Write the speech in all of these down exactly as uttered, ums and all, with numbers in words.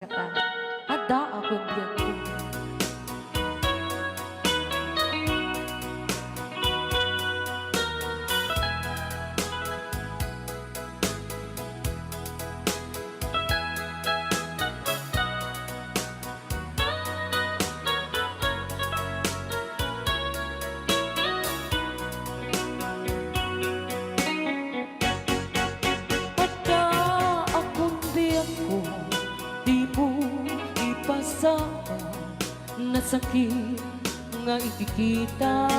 Kata, adda a kon biagko. Adda a kon biagko, dimo ipasama, nasakit nga ikikita.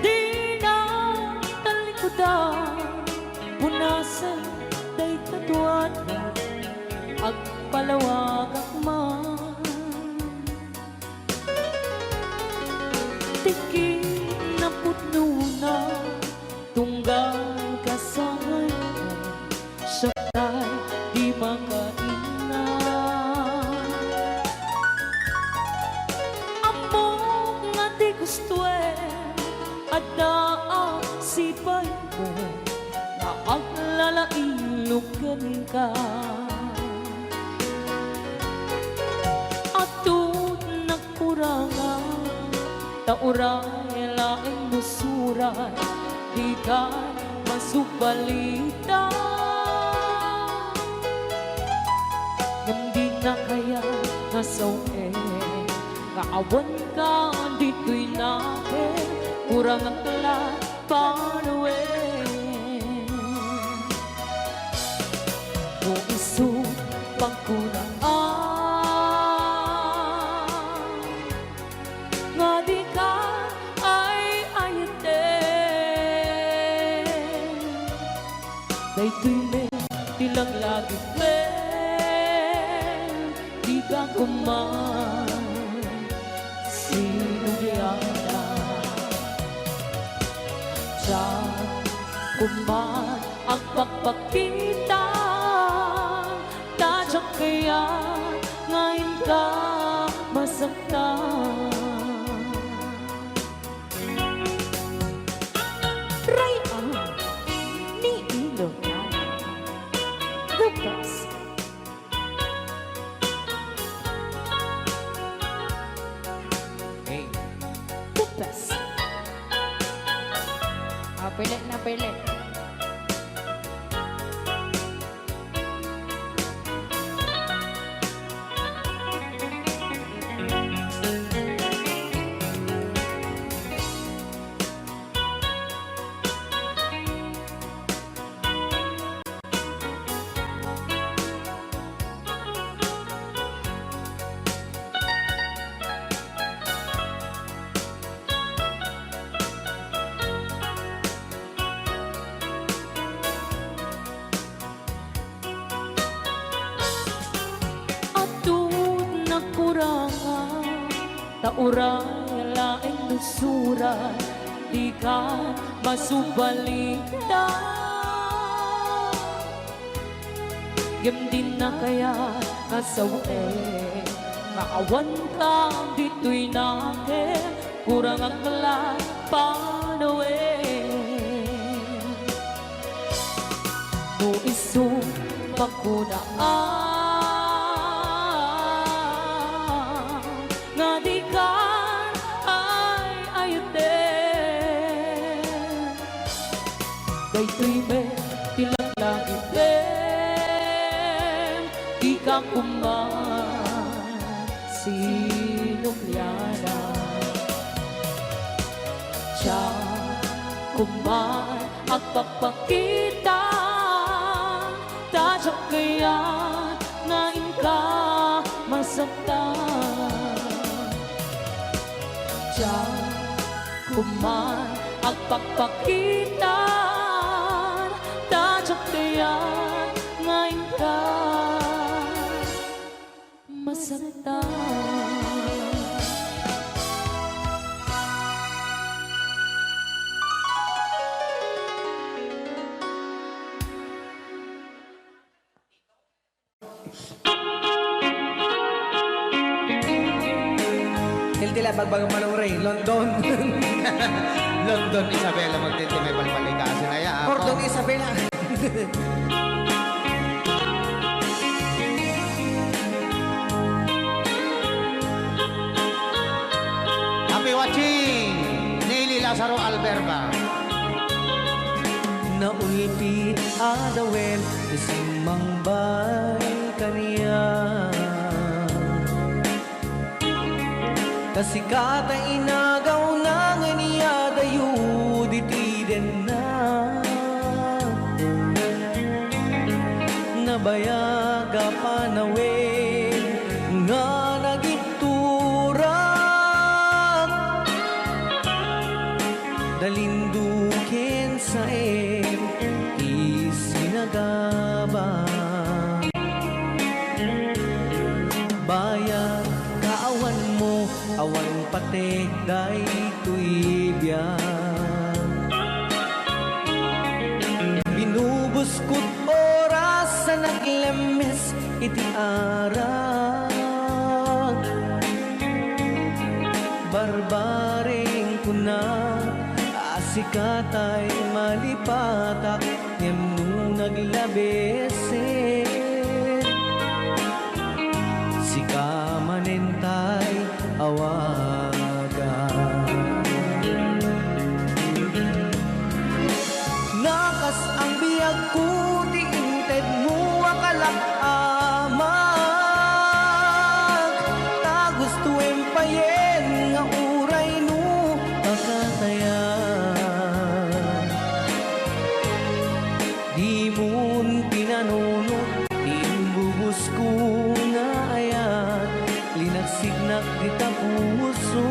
Dina talikudan, punasen dayta duada, agpalawagak man. Ti kinapudnona, tunggal kasangayko, siak tay di makainna. Ammok nga ti gustoem, adda a sipaymo, nga aglalailog kenka. Atud nagkurangan, ta uray laeng no surat, dika masubalitan. Ngem dina kayat nga sawen, nga awanka ditoy nakem, kurangak la panawen. No isu pagkunaan nga dika ay-ayaten, daytoy met ti laglagipem, dika koma sinublianak. Diak koma agpakpakita, ta diak kayat nga inka masaktan. Ray-an ni Ilocano. The best. Hey. The best. Ah, pili na, pili. Atud nagkurangan, ta uray laeng no surat, dika masubalitan. Ngem dina kayat nga sawen, nga awanka ditoy nakem, kurangak la panawen. No isu pagkunaan nga dika ay-ayaten, daytoy met ti laglagipem, dika koma sinublianak. Diak koma agpakpakita, ta diak kayat nga inka masaktan. Diak koma agpakpakita, ta diak kayat nga inka masaktan. Tiltila, bagbaga, Manong Ray, London. London, Isabela, magtinti may palpalikasin. Aya, ako. Cordon, Isabela. Watching, Nelly Lazaro Alberga. Naulpit a dawel ti simmangbay kaniak. Kasika ta inagawna nga iniyadayo diti denna. Nabayag a panawen nga nagiturak. Dalindo ken saem ti sinagaba. Bayat kaawanmo, awan patek daytoy biag. Binubuskot oras a naglemmes iti arak. Barbareng kuna a sika tay malipatak, ngem no naglabesen, sika manen tay awagan. Nakas-ang biagko ti intedmo a kalak-amak. Ta gustoem payen nga uray no pakatayan. Dimon pinanunot ti imbubusko nga ayat, linagsidnak dita puso.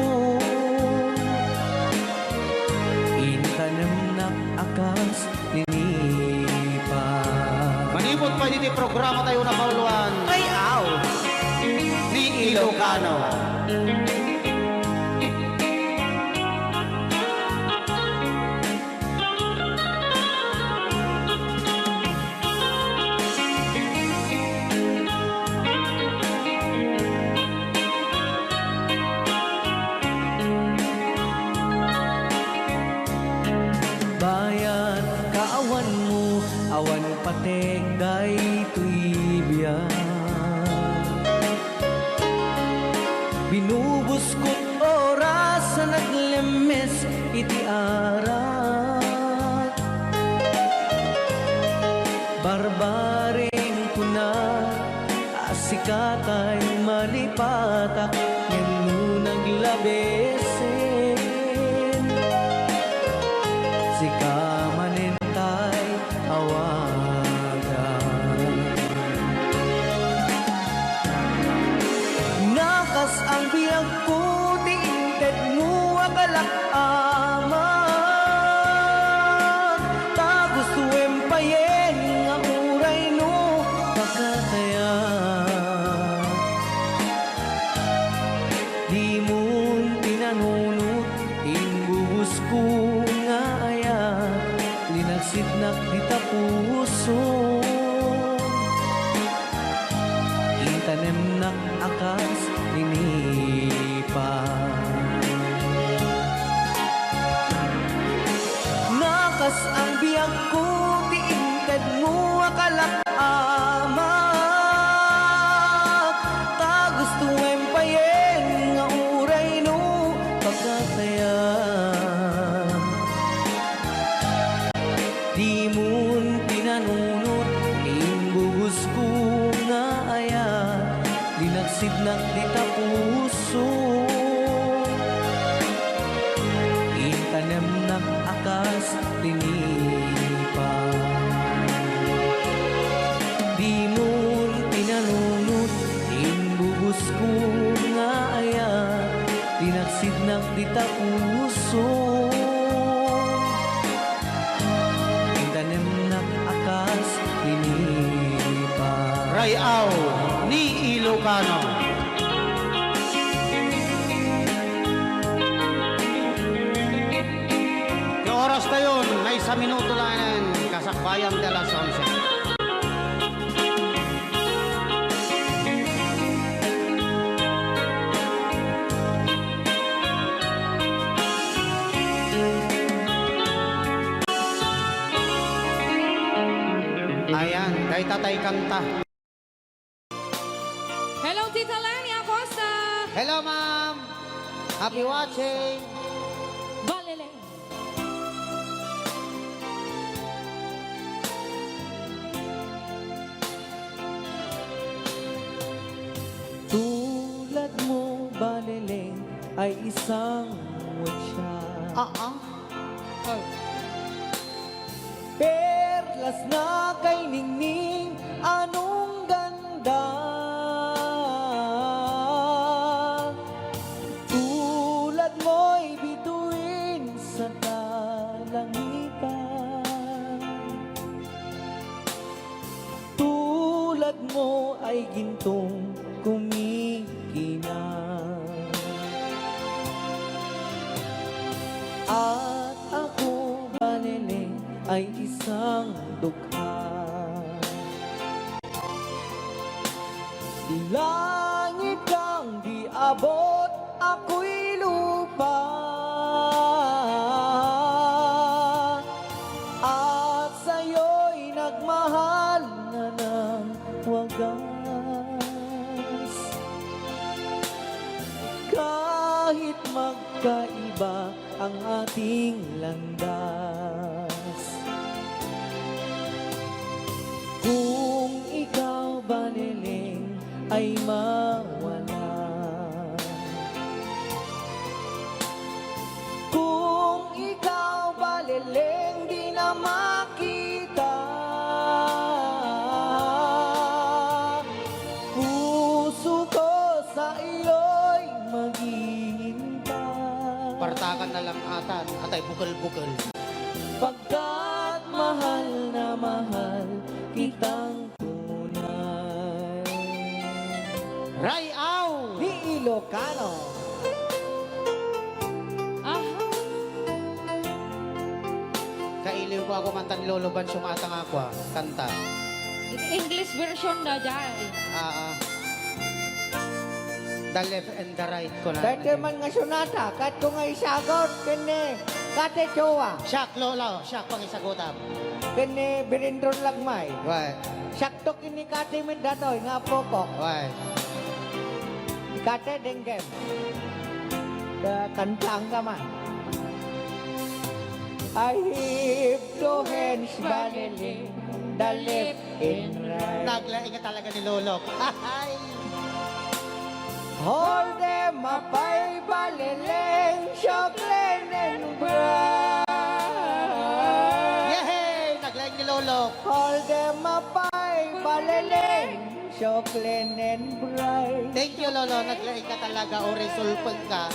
Intanemnak a kas linipa. Manipud pay diti programa tayo na kauluan. Ay, aw! Ni Ilocano. Bayat kaawanmo, awan patek daytoy biag. Binubuskot oras a naglemmes iti arak. Barbareng kuna a sika tay malipatak, ngem no naglabesen, sika manen tay awagan. Nakas-ang biagko ti intedmo a kalak-amak. Ta gustoem payen nga uray no pakatayan. Dimon pinanunot ti imbubusko nga ayat, linagsidnak dita puso. Intanemnak a kas linipa. Nakas-ang biagko ti intedmo a kalak-amak. Ta gustoem payen nga uray no pakatayan. Dimon pinanunot ti imbubusko nga ayat, linagsidnak dita puso. Intanemnak a kas linipa. Dimon pinanunot ti imbubusko nga ayat, linagsidnak dita puso. Intanemnak a kas linipa. Ray-aw ni Ilocano. Ti oras tayon, maysa minuto laeng kasakbayan ti alas onse. Ayan, dayta tay kanta. Hello, Tita Lani Acosta. Hello, ma'am. Happy watching! Balele. Tulad mo, Baleleng, ay isang mutya. Oo. Oh. Perlas na kay ningning, anong ganda. Tulad mo'y bituin sa kalangitan. Tulad mo ay gintong kumikinang. At ako, Balele, ay isang dukha. Langit kang di abot, ako'y lupa. At sa'yo'y nagmahal na ng wagas. Kahit magkaiba ang ating landas. Kung ikaw, Baleleng, ay mawala. Kung ikaw, Baleleng, di na makita, puso ko sa iyo'y maghihintay. Partakan na lang atan, atay bukel-bukel. Pagkat mahal na mahal kitang tunay. Rayaw! Di Ilocano. Aha. Kailiw ko ako kanta ni Lolo Bansyong Atang Aqua. Kanta. English version na dyan. Ah, ah. The left and the right ko na. Dati man nga sonata, kat ko nga isagot, kini, kate jowa. Siak, Lolo. Siak pang isagutam. Kini Birindron Lagmay. Why? Sakto kini kate mi datoy nga pokok. Why? Kate denggem. Da kantang ka man. I have two hands, Balele, the left and right. Naglaing nga talaga ni Lolo. Ay! Hold them up high, Baleleng, so clean and bright. Yehey! Naglaing ni Lolo. Hold them up high, Baleleng, so clean and bright. Thank you, Lolo. Naglaing ka talaga. Uray sulpeng ka.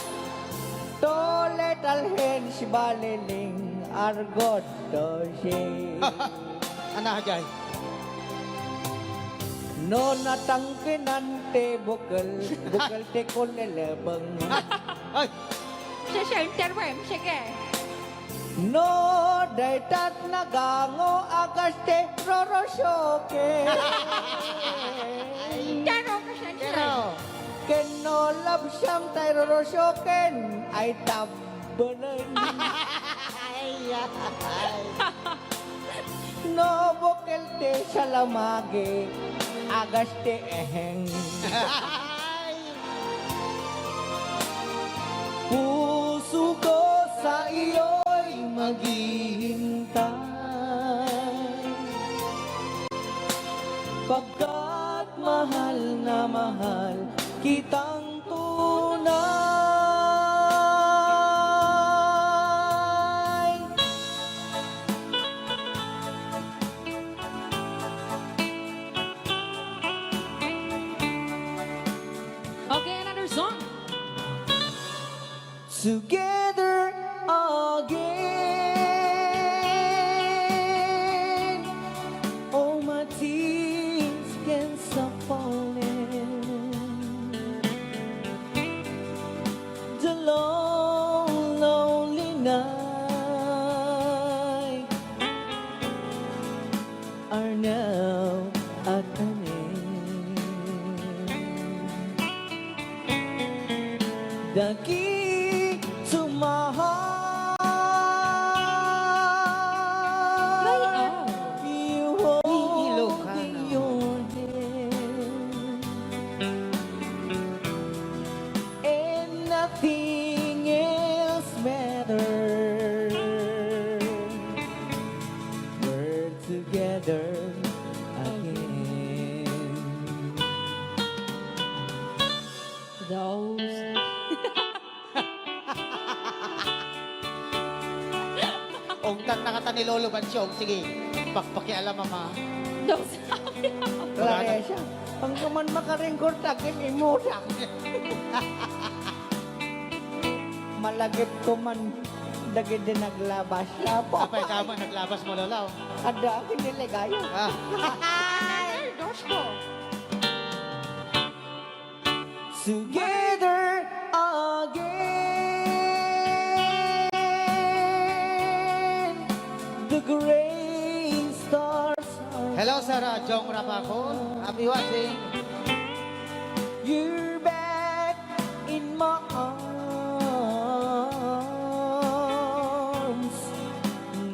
Two little hands, Baleleng, are good to see. Ana, Jay? No natangkinan ti bukel, bukel ti kulilebeng. Ay! Sa center mo, eh. Sige. No daytat nagango a kas ti rorosoken. Taro ka siya, sir. Pero, Ken no labsam tay rorosoken, ay tabbelen. ay, ay. No bukel ti salamagi, agas ti eheng. Ay. Puso ko sa iyo'y maghihintay. Pagkat mahal na mahal kitang tunay. Okay, another song. Together again. Oh, my tears can stop falling. The long, lonely night are now at an end. The key to my heart. Ay, ah. You hold Ilocano. in your hand. And nothing Ata ni Lolo Bansyog, sige, pakpakialam, Mama. Dong sabi. Claresia, ang kaman makaringkor takin imutak. Malagip ko man dagiti naglabas. Apo. Apay ka man naglabas mo, Lolo? Adda akin ni Ligaya. Ah. Ay, dos ko. Together again, the great stars are. Hello, Sarah Jong Rapakol. Happy watching. You're back in my arms.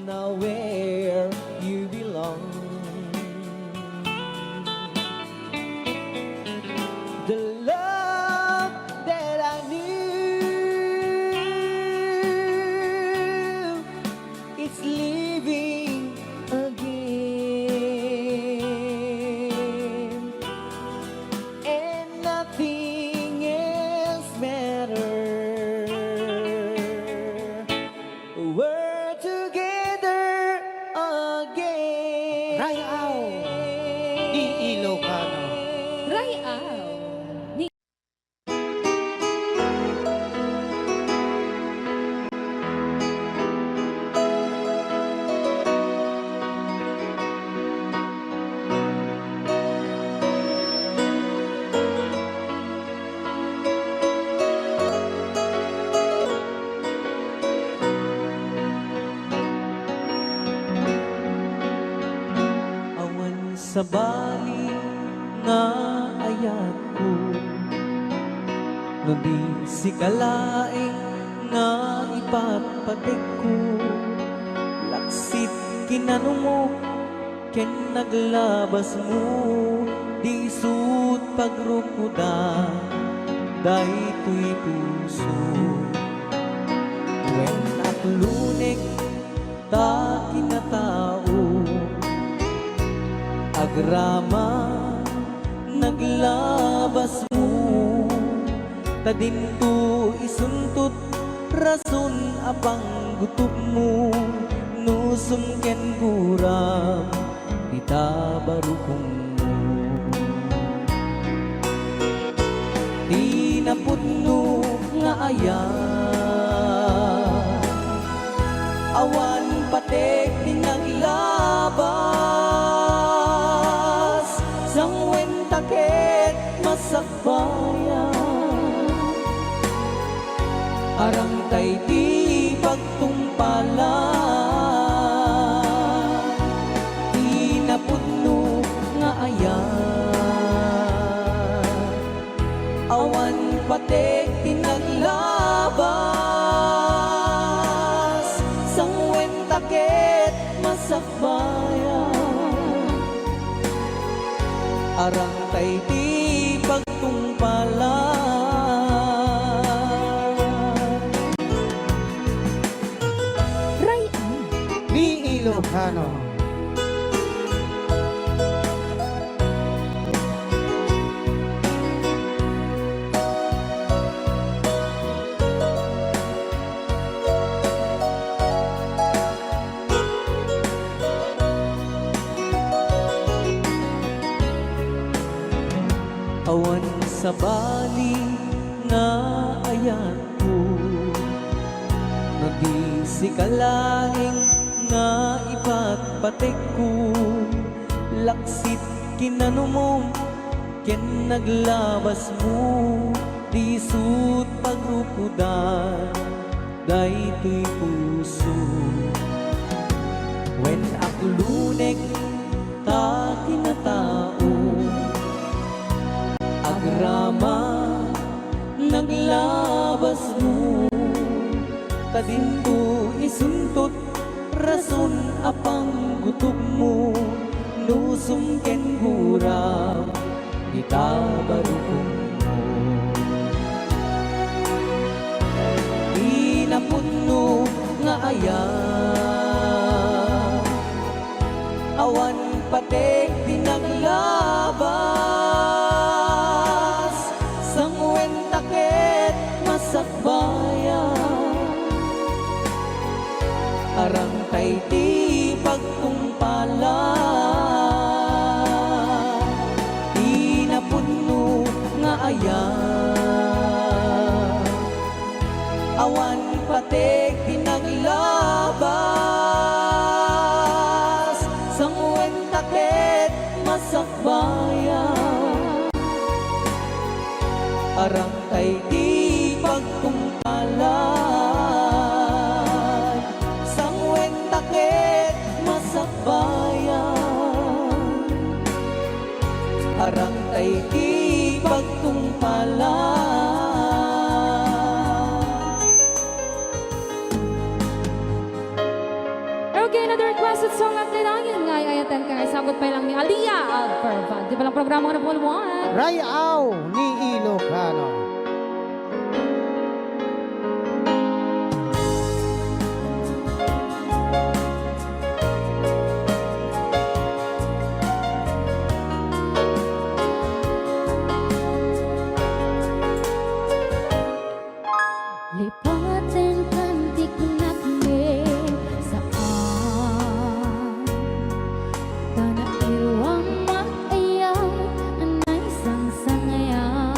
Now where you belong. The love that I knew is living again, and nothing else matters. We're together again. Ray-aw ni Ilocano. Ray-aw ni Awan sabali nga ayatko, no di sika laeng nga ipatpategko. Laksit kinanumok ken naglabasmo, di isut' pagrukoda daytoy puso. Wen, aklunek ta kinatao, agraman naglabasmo, ta dinto isuntot rason a panggutopmo, nusum ken guram dita barukongmo. Ti napudno nga ayat, awan pateg ti naglabas, sangwen ta ket masakbayan. Arangtay ti pagtungpalan, ti napudno nga ayat. Awan pateg ti naglabas, sangwen ta ket masakbayan. Arangtay ti pagtungpalan. Ray-an ni Ilocano. Awan sabali nga ayatko, no di sika laeng nga ipatpategko. Laksit kinanumom ken naglabasmo, di isut' pagrukodan daytoy puso. Wen, aklunek ta kinatao, agraman naglabasmo, ta dinto isuntot rason a panggutopmo, nusum ken guram dita barukongmo. Di napudno nga ayat, awan pateg ti naglabas, sangwen ta ket masakbayan. Arangtay ti Arang tay ti pagtungpalan, sangwenta ket masakbayan. Arang tay ti pagtungpalan. Okay, another requested song at kailangan nga ay-ayatan ka nga isagot pa lang ni Aliyah Alpervan. Di ba lang programa ko na pulmuan? Ray-aw ni Ilocano. Lipaten kan tiknakmi saan, ta nairuam mayat a naisangsangayan.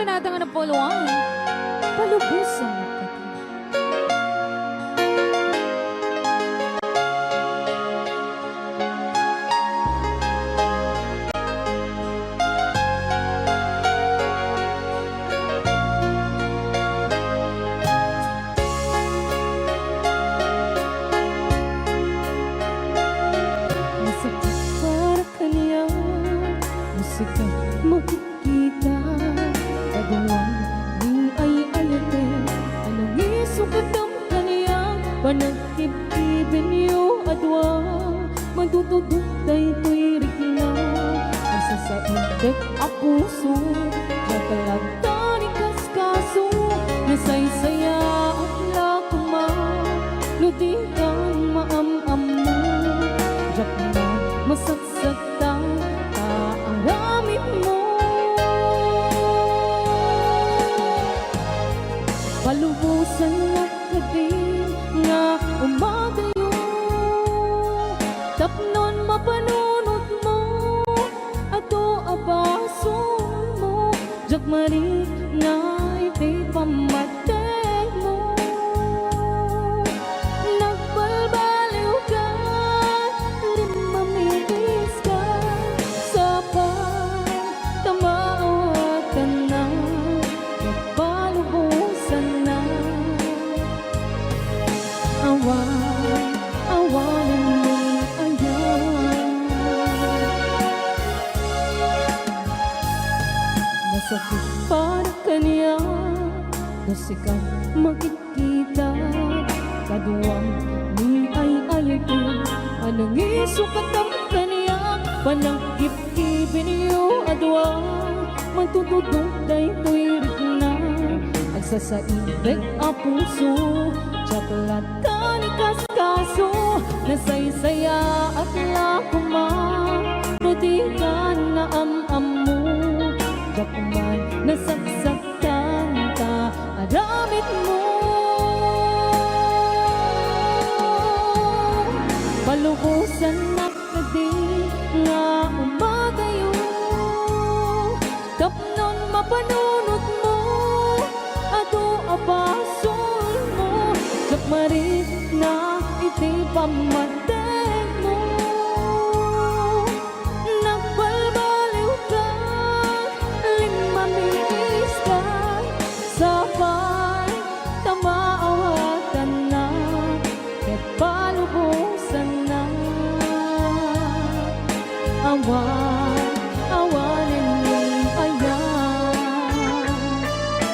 Nata nga napuluan. Palubosan kadi. Masakit para kaniak, masakit makikita. Kaduam ni ay-ayatek, a nangisukatan kaniak, panagkibkibenyo a dua. Matutudok daytoy rikna, a sasaibek a puso, diak latta ni kaskaso, nasaysayaat la koma, no dikan maam-ammo, diak man masaksaktan ta aramidmo. Palubosannak kadi nga umadayo, tapnon mapanunotmo, adu a basolmo, diak marikna iti pammategmo. Nagbalbaliwka, limmamiiska, sapay ta maawatanna, ket palubosanna. Awan, awanen ni aya. Masakit para kaniak, no sika makikita. Kaduam ni ay-ayatek, a nangisukatan kaniak, panagkibkibenyo a dua. Matutudok daytoy rikna, agsasaibek a puso, diak latta ni kaskaso, nasaysayaat la koma, no dikan naam-ammo, diak man nasaksaktan ta aramidmo. Palubosannak kadi nga umadayo, tapnon mapanunotmo, adu a basolmo, diak marikna iti pammategmo. Nagbalbaliwka, limmamiiska, sapay ta maawatanna, ket palubosanna. Awan, awanen ni aya.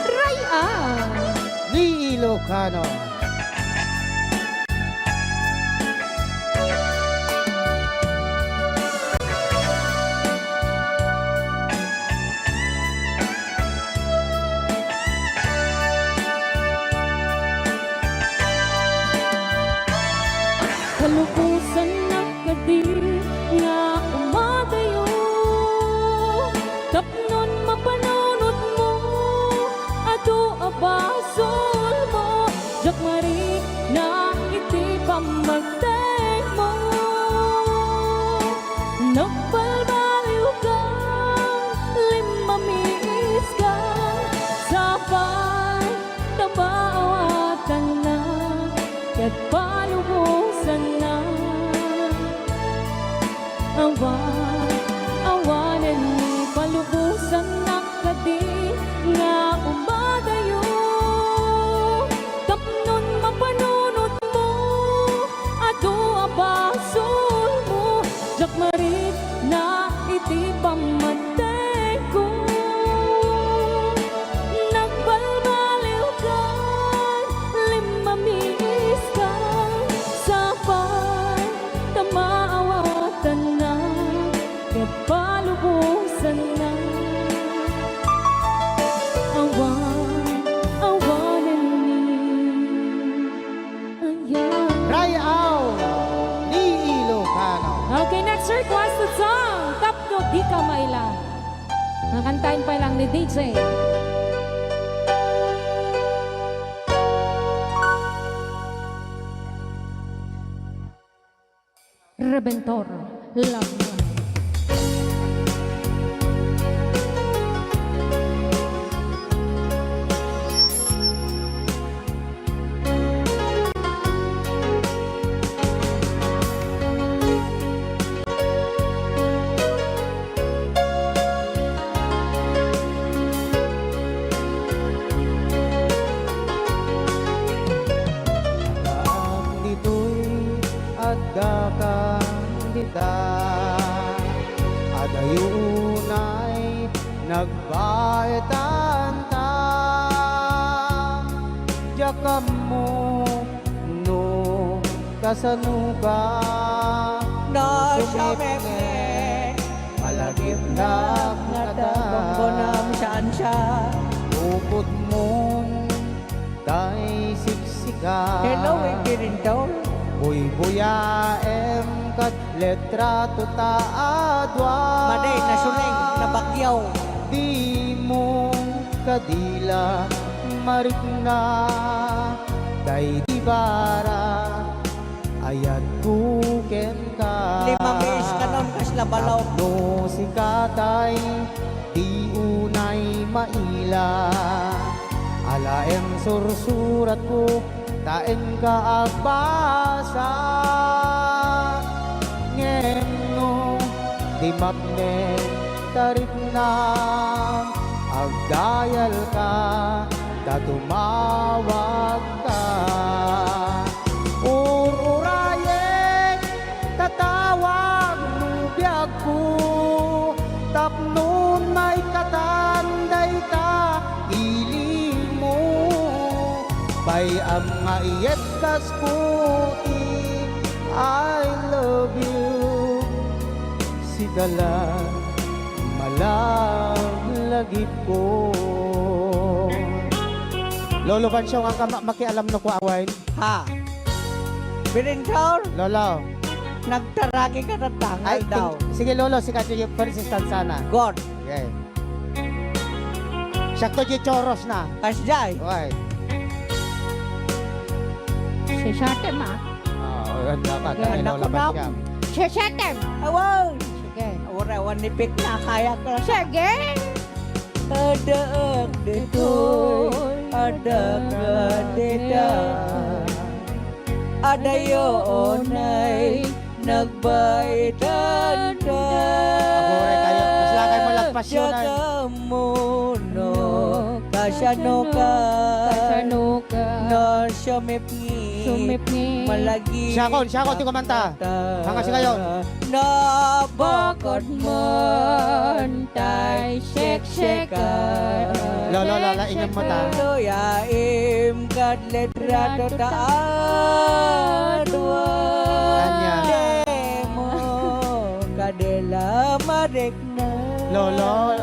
Ray-a! Ni Ilocano. Palubosannak kadi nga umadayo, tapnon mapanunotmo, adu a basolmo, diak marikna iti pammategmo. Nagbalbaliwka, limmamiiska, sapay ta maawatanna, ket palubosanna. Awan, awanen ni palubosannak kadi nga umadayo, tapnon mapanunotmo, adu a basolmo, diak marikna iti pammategko. Nagbalbaliwkan, limmamiiskan, sapay ta maawatanna ket palubosanna. Awan, awanen ni Ayan. Ray-aw ni Ilocano. Okay, next requested song, Tapno Di Ka Maila. Kakantaen pa lang ni D J Rebentor. Love. Adayo unay nagbaetanta, diak ammo no kasano ka. No, sumipnget, sumipnget, malagipnak ngata. Gunggonam, saan siya? Upotmon tay siksika. Hello, Epirintor. Buybuyaem kat litrato ta a dua. Madi, nasuleng, nabagyaw. Dimo kadi la marikna daydi bara. Ayatko kenka. Lima miss kanon, kasla balaw. Tapno sika tay, di unay maila. Alaem sursuratko, ta enka agbasa. Ngem no di mapnek ta riknam, agdayalka, ta tumawag ka. Ur-urayek, tatawag no biagko, tapnon maikatan dayta ilinmo. Bay-am nga iyebkasko ti I love you. Sika la, malaglagipko. Lolo Bansyong, ang kama-, makialam no kua awain? Ha? Birintor? Lolo. Nagtaraki ka na tangal. Ay, daw. Sige, Lolo, si Kati Francis Tanzana. God. Okay. Sakto di choros na. Kasjay. Okay. Sisatem, ah. Ah, oh, yun dapat. Yan, ay, Lolo, naku, naku. Basyam. Sisatem. Awan. Sige. Ura, awan nipit na, kaya ka. Sige. Addaak ditoy, addaak dita. Adayo unay nagbaetan. Aguray tayo. Kasla kayo malagpas yun, ay. Diak ammo no kasano ka. Kasano ka. No, sumipngi. Sumipngi. Malagi. Siakon, siakon, ti kumanta. Mga sigayon. Nabakod man tay sekseka. Lolo, Lola, ingem mo ta. Tuyaim kad litrato ta a dua. Anya? Dimo kadila marikna. Lolo.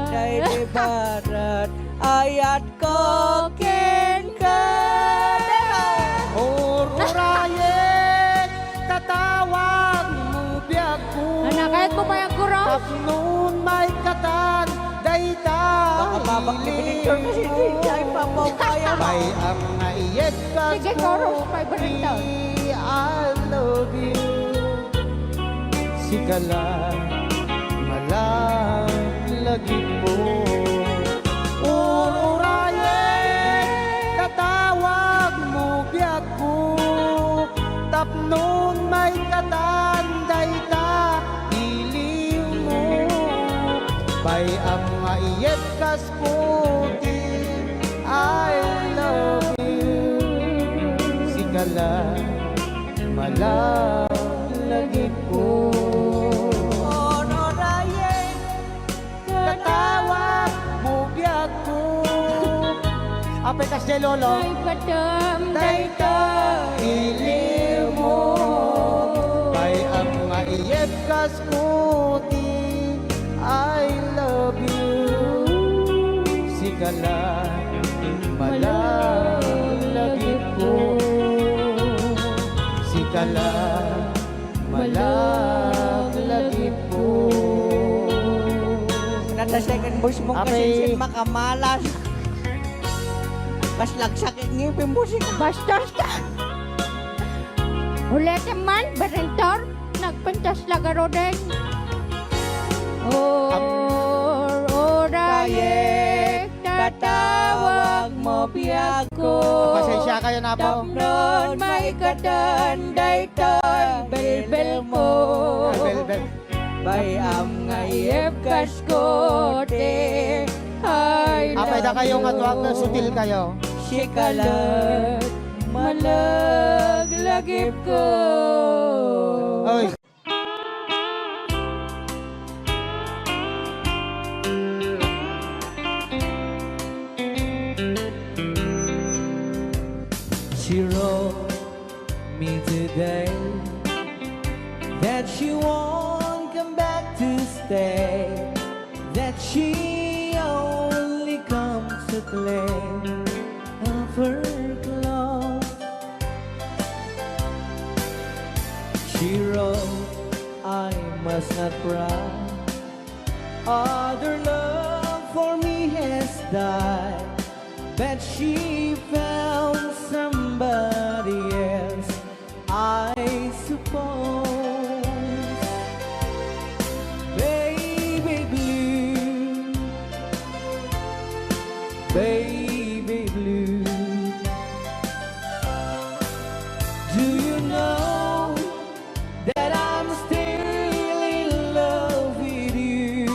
Daydi barat ayat ko kenka. Ur-urayek, tatawag mo biagko. Anak, kayat mo pa yung guro? Tapnon maikatan, dayta. Baka babak ni Victor kasi hindi siya ipapaw kaya mo. Bay-am nga iyebkasko. Sige, chorus, five hundred down. I love you. Sika la, malaglagipko. Ur-urayek, tatawag mo biagko. Tapnon maikatan dayta iliwmo. Bay-am nga iyebkasko ti I love you. Sika la, malaglagipko. Ur-urayek, tatawag mo biagko. Apay kasdiay, Lolo? Ay, padam, dayta iliwmo. Bay-am nga iyebkasko ti I love you. Sika la, malaglagipko. Sika la, malaglagipko. Nata second voice mo, apay, kasinsin makamalas. Kas lagsakit ngipin mo, sika. Bastos ka. Ulitin man, Berentor. Nagpintas la garuden. Ur-urayek, tatawag mo biagko. Pasensya kayo na po. Tapnon maikatan daytoy bilbilmo. Ay, bilbil. Bay-am nga iyebkasko ti I love you. Apay da kayo nga tuwag, sutil kayo. Sika la, malaglagipko. Oy. day that she won't come back to stay, that she only comes to play of her clothes. She wrote, "I must not cry. Other love for me has died." But she found somebody else, I suppose. Baby blue, baby blue, do you know that I'm still in love with you?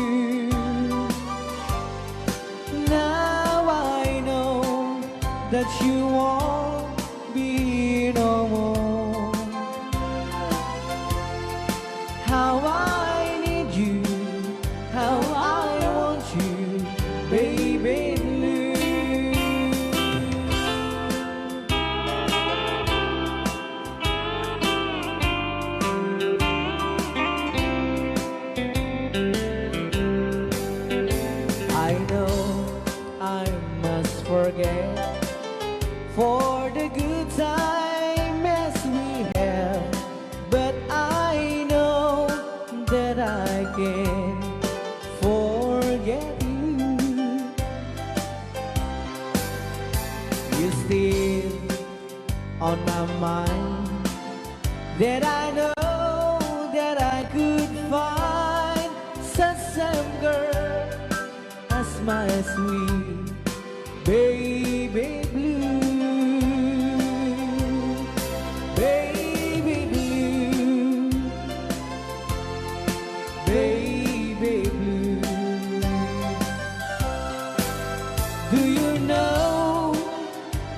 Now I know that you won't be no more. How I need you, how I want you, baby blue. I know I must forget for the good time as we have, but I know that I can forget you. You still on my mind, that I know that I could find such same girl as my sweet baby blue, baby blue, baby blue. Do you know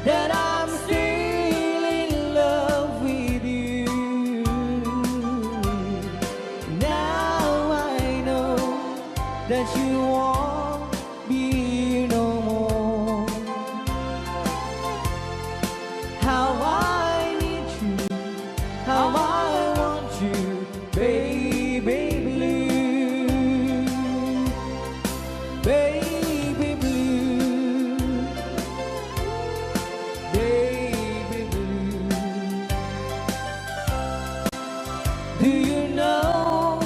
that I'm still in love with you? Now I know that you won't be no more. How I need you, how I want you, baby blue, baby blue, baby blue. Do you know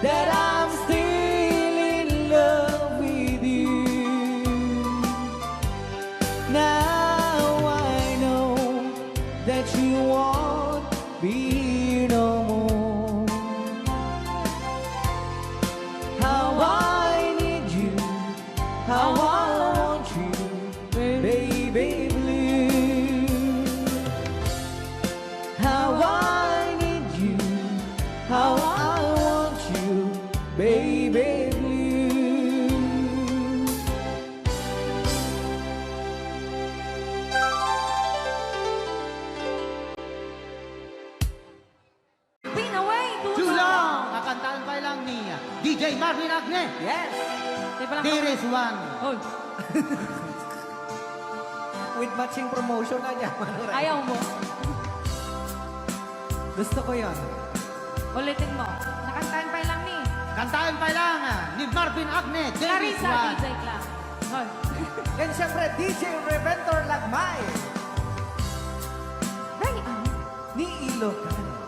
that I'm still in love with you? Now I know that you won't be no more. How I need you, how I want you, baby blue. How I need you, how I want you, baby blue. Been away too Too long. Long! Kakantahan pa lang ni D J Marvin Agne. Yes. Teka lang. There is one. Hoy. With matching promotion na niya, Manoy. Ayaw mo. Gusto ko yon. Ulitin mo. Nakantahan pa lang ni. Kantahan pa lang, ah, ni Marvin Agne, There is Clarissa, one. D J Cla-, Hoy. And syempre, D J Reventor Lagmay. Dali, ah. Ni Ilocano.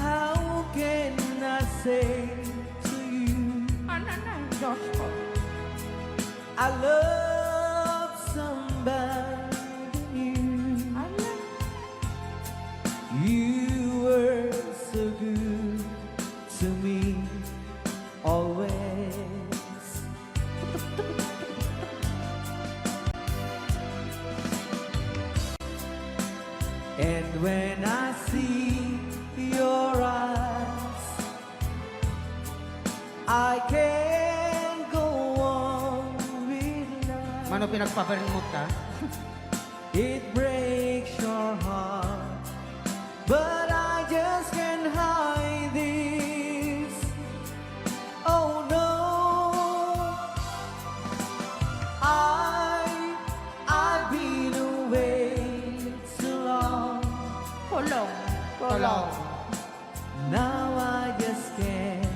How can I say to you, Ano na, Diyos ko? I love somebody new. Ala. You were so good to me always. And when I see your eyes, I can't go on with life. Mano, pinagpabermot ka? It breaks your heart, but I just can't hide this. Oh no, I, I've been Now I just can't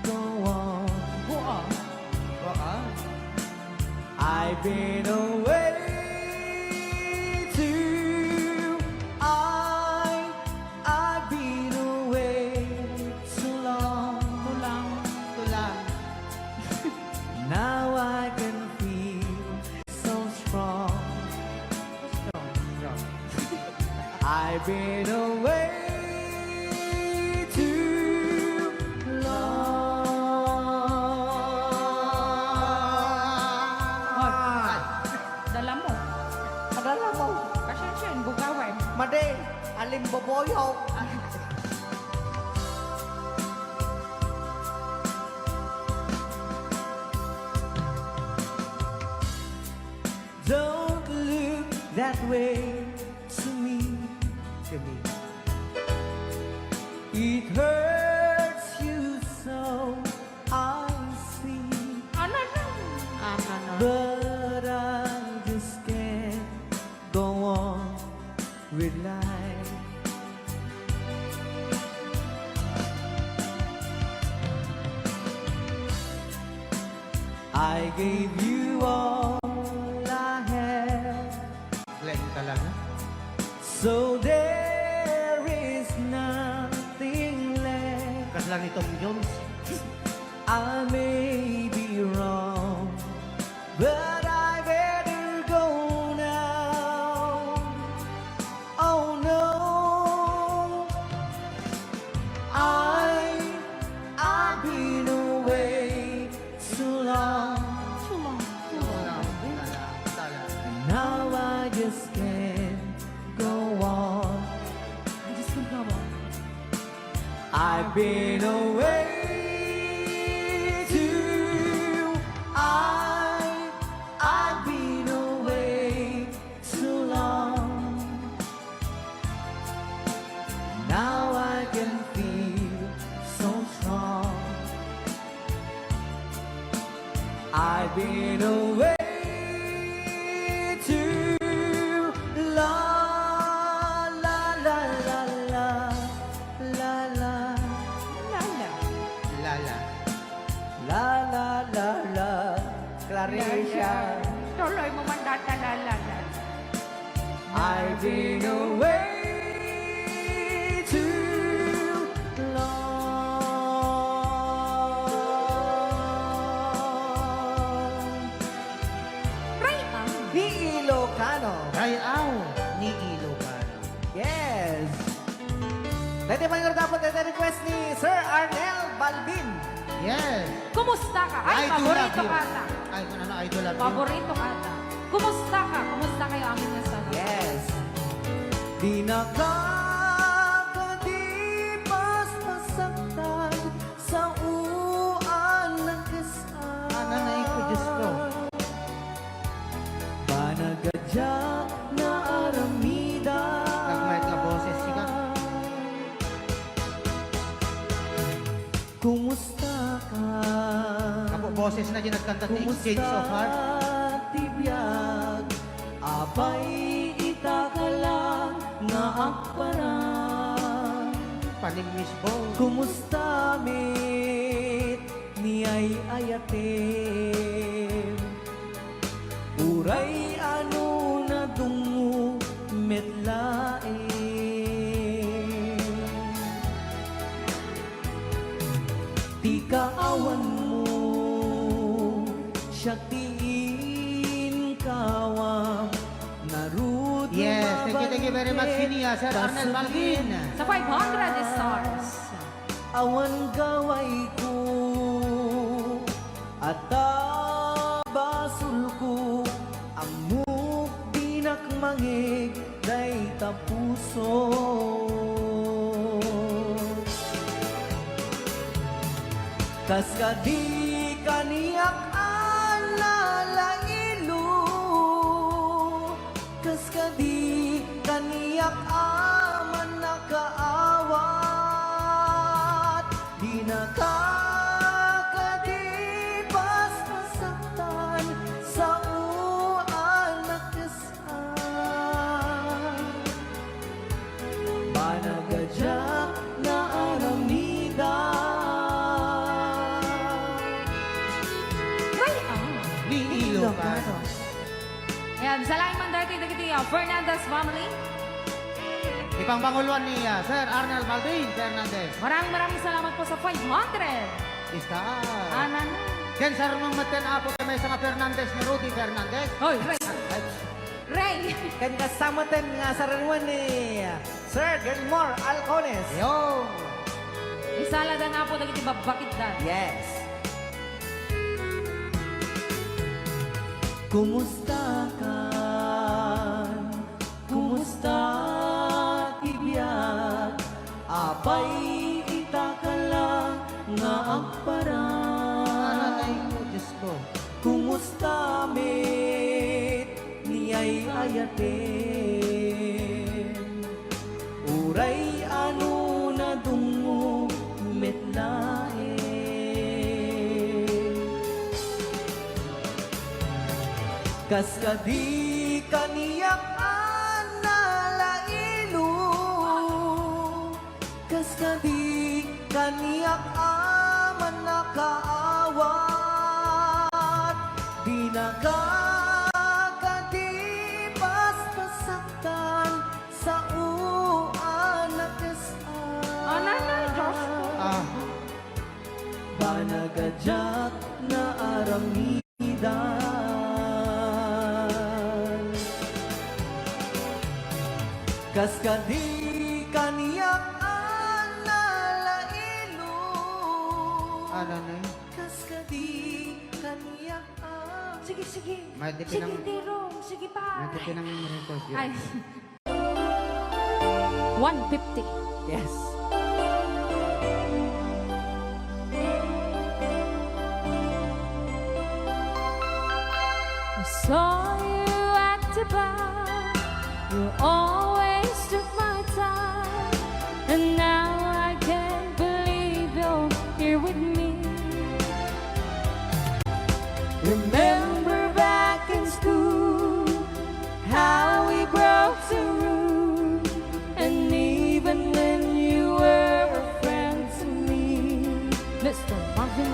go on. Go on. Go on. I've been away too. I, I've been away too long. Too long. Too long. Now I can feel so strong. Strong, strong. I've been away too long. Hoy, dala mo. Padala mo. Pasensya, bugawan. Madi, alimboboyo. Don't look that way to me. To me. It hurts you so, I see. Ano na? Ano na? But I just can't go on with life. I gave you all I have. Glenn talaga. So there is nothing left. Kasla ni Tom Jones. I may be wrong, but I better go now. Oh no, I, I've been away too long. Too long, too long. And now I just can't go on. I just can't go on. I've been away too. I, I've been away too long. Now I can feel so strong. I've been away too long. La, la, la, la, la, la. La, la. La, la. La, la, la, la. Claricia. Tuloy mo man data, la, la, la. I've been away too long. Ray Ang. Ni Ilocano. Ray Ang ni Ilocano. Yes. Daytoy pay nga dapat, daytoy request ni Sir Arnel Balbin. Yes. Kumusta ka? Ay, I do love paborito you. Ka ata. Ay, kung ano, I do love you. Paborito ka ata. Kumusta ka? Kumusta kayo amin nga sana? Yes. Di nakakadipas masaktan sa uan na kasal. Ananay ko, Diyos ko. Banag a diak naaramidan. Nagmayat nga boses, sika. Kumusta ka? Kapo boses na di nagkanta ti Exchange of Heart. Kumusta ti biag? Apay ita ka lang nga agparang. Panimmisbo. Kumusta met ni ay-ayatem? Uray ano nadungmo met laeng. Ti kaawanmo, siak ti inkawam, narud. Yes, thank you, thank you very much, Sinia, Sir Arnel Balbin. Sa five hundred stars. Awan gawayko, ata basolko, ammok dinak mangeg dayta puso. Kas kadi kaniak a nalailo, kas kadi kaniak a mannakaawat, di nakakadipas masaktan sa uan a kasal. Banag a Salamat man daytoy dagiti, ah, Fernandez family. Ipangpanguloan ni, ah, Sir Arnel Baldwin Fernandez. Maraming, maraming salamat po sa five hundred. Ista. Anan. Ken saruno metten, Apo, ti maysa nga Fernandez ni Rudy Fernandez. Hoy, Ray. Ay, Ray. Ken kasta metten nga sarunoen ni Sir Gilmore Alcones. Yo. Isaladan, Apo, dagiti babbakitdan. Yes. Kumusta kan? Kumusta ti biag? Apay ita ka la nga agparang? Aray ko, Diyos ko. Kumusta met ni ay-ayatem? Uray ano nadungngom met laeng. Kas kadi kaniak a nalailo, kas kadi kaniak a mannakaawat, dinaka kadi paspasaktan, sao a nakes-an. Anana, Diyos ko. Ah. Banag a diak naaramidan. Kas kadi kaniak a nalailo. Anana. Kas kadi kaniak a Sige, sige. May tipin Sige, ang Tirong. Sige pa. May tipin ang request yun. Ay. One fifty. Yes. I saw you at the bar. You always took my time. And now I can't believe you're here with me. Remember back in school, how we broke the rule, and even when you were a friend to me. Mister Marvin.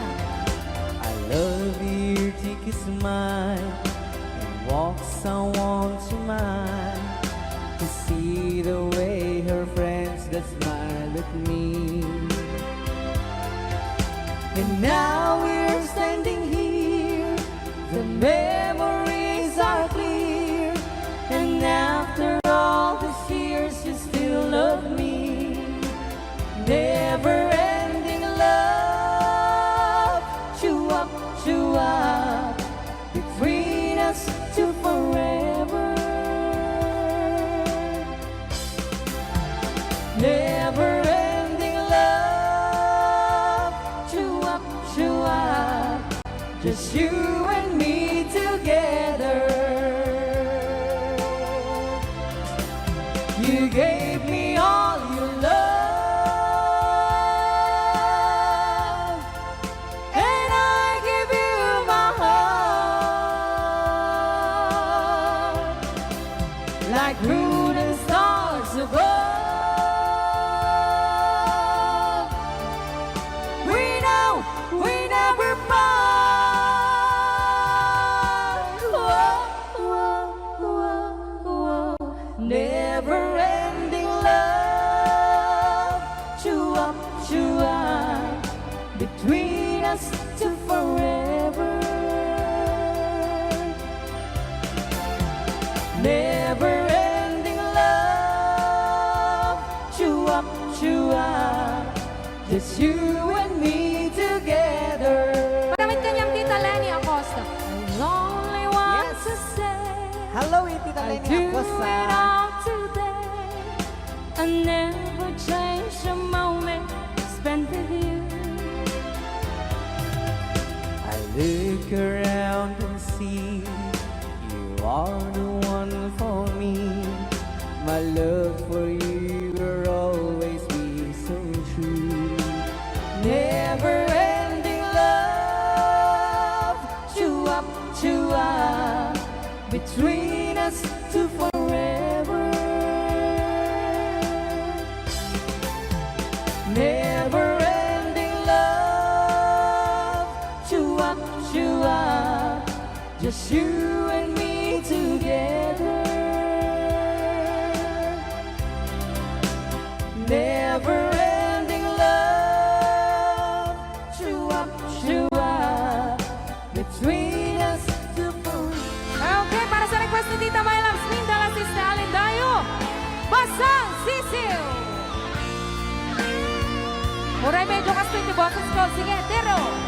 I love your cheeky smile and walks I want to smile to see the way her friends that smile at me. And now we're standing here, the memories are clear, and after all these years, you still love me. Never ending love, chew up, chew up, between us to forever. Never ending love, chew up, chew up, just you and me together. You gave me all your love, and I give you my heart. Like moon and stars above, we know we never part. Whoa, whoa, whoa, whoa. Never ending love, chew up, chew up, between us to forever. Never ending love, chew up, chew up, just you and me together. Para met kaniam, Tita Leni Acosta. I only want Yes. to say, Hello, Tita I Leni do Acosta. it all today. I never change a moment spent with you. I look around and see you are the one for me. My love for you will always be so true. Never ending love, chew up, chew up, between us to forever. Never ending love, chew up, chew up, just you and me together. Never-ending love, chua, chua, between us two. Okay, para sa request ni Tita My Loves Minda, la Sista Allen Dayo, Basang Sisiw. Uray medyo kastoy ti boses ko. Sige, tiro.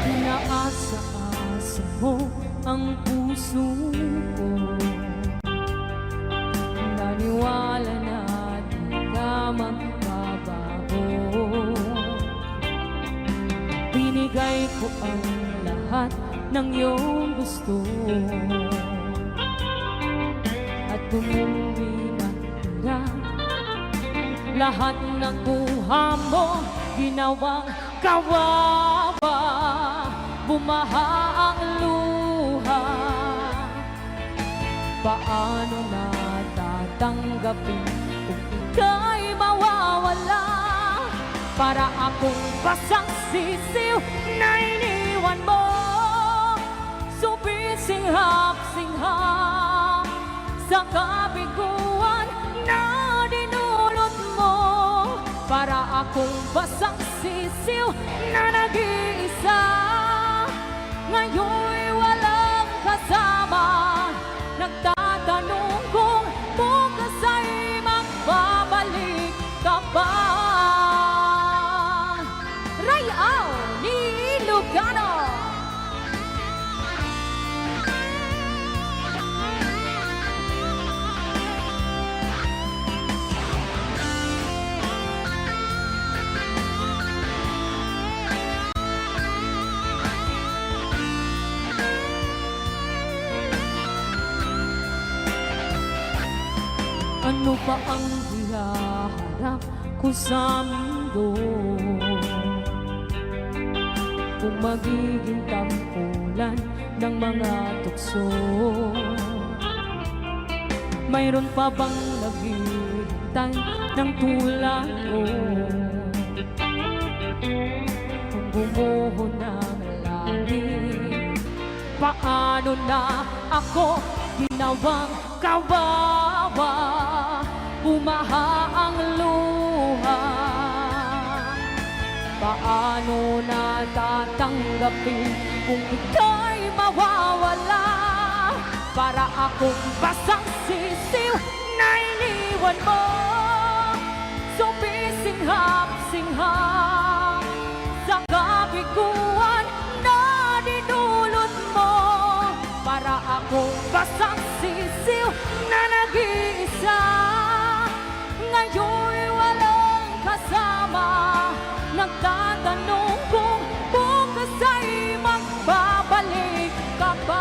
Pinaasa-asa mo ang puso ko. Naniwala na di ka magbabago. Binigay ko ang lahat ng iyong gusto. At kung hindi na tira, lahat ng kuha mo, ginawang kawawa, bumaha ang luha. Paano na tatanggapin kung ika'y mawawala? Para akong basang sisiw na iniwan mo, sumisinghap-singhap sa kabiguan na dinulot mo. Para akong basang sisiw na nag-iisa, ngayon walang kasama. Nagtatanong kung bukas ay magbabalik ka pa. Ray-aw ni Ilocano. Ano pa ang hihaharap ko sa mundo? Kung magiging tampulan ng mga tukso, mayroon pa bang naghihintay ng tulad ko? Kung bumuho ng langit, paano na ako ginawang kawawa? Bumaha ang luha. Paano na tatanggapin kung ika'y mawawala? Para akong basang sisiw na iniwan mo, sumisinghap-singhap sa kabiguan na dinulot mo. Para akong basang sisiw na nag-iisa, ngayon walang kasama. Nagtatanong kung bukas ay magbabalik ka pa.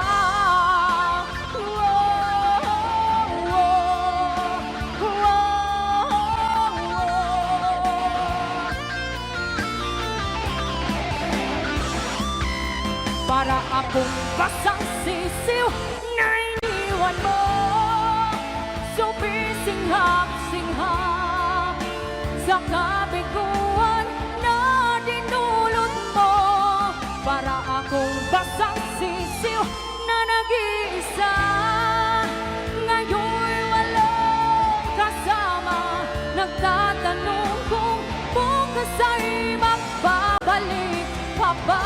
Para akong basang sisiw na iniwan mo, sumisinghap-singhap sa kabiguan na dinulot mo. Para akong basang sisiw na nag-iisa, ngayon walang kasama. Nagtatanong kung bukas ay magbabalik ka pa.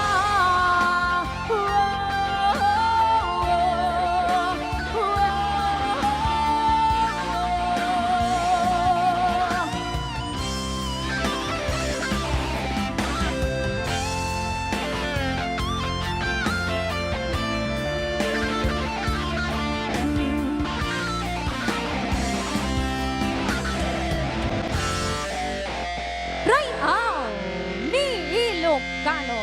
Ray-aw ni Ilocano.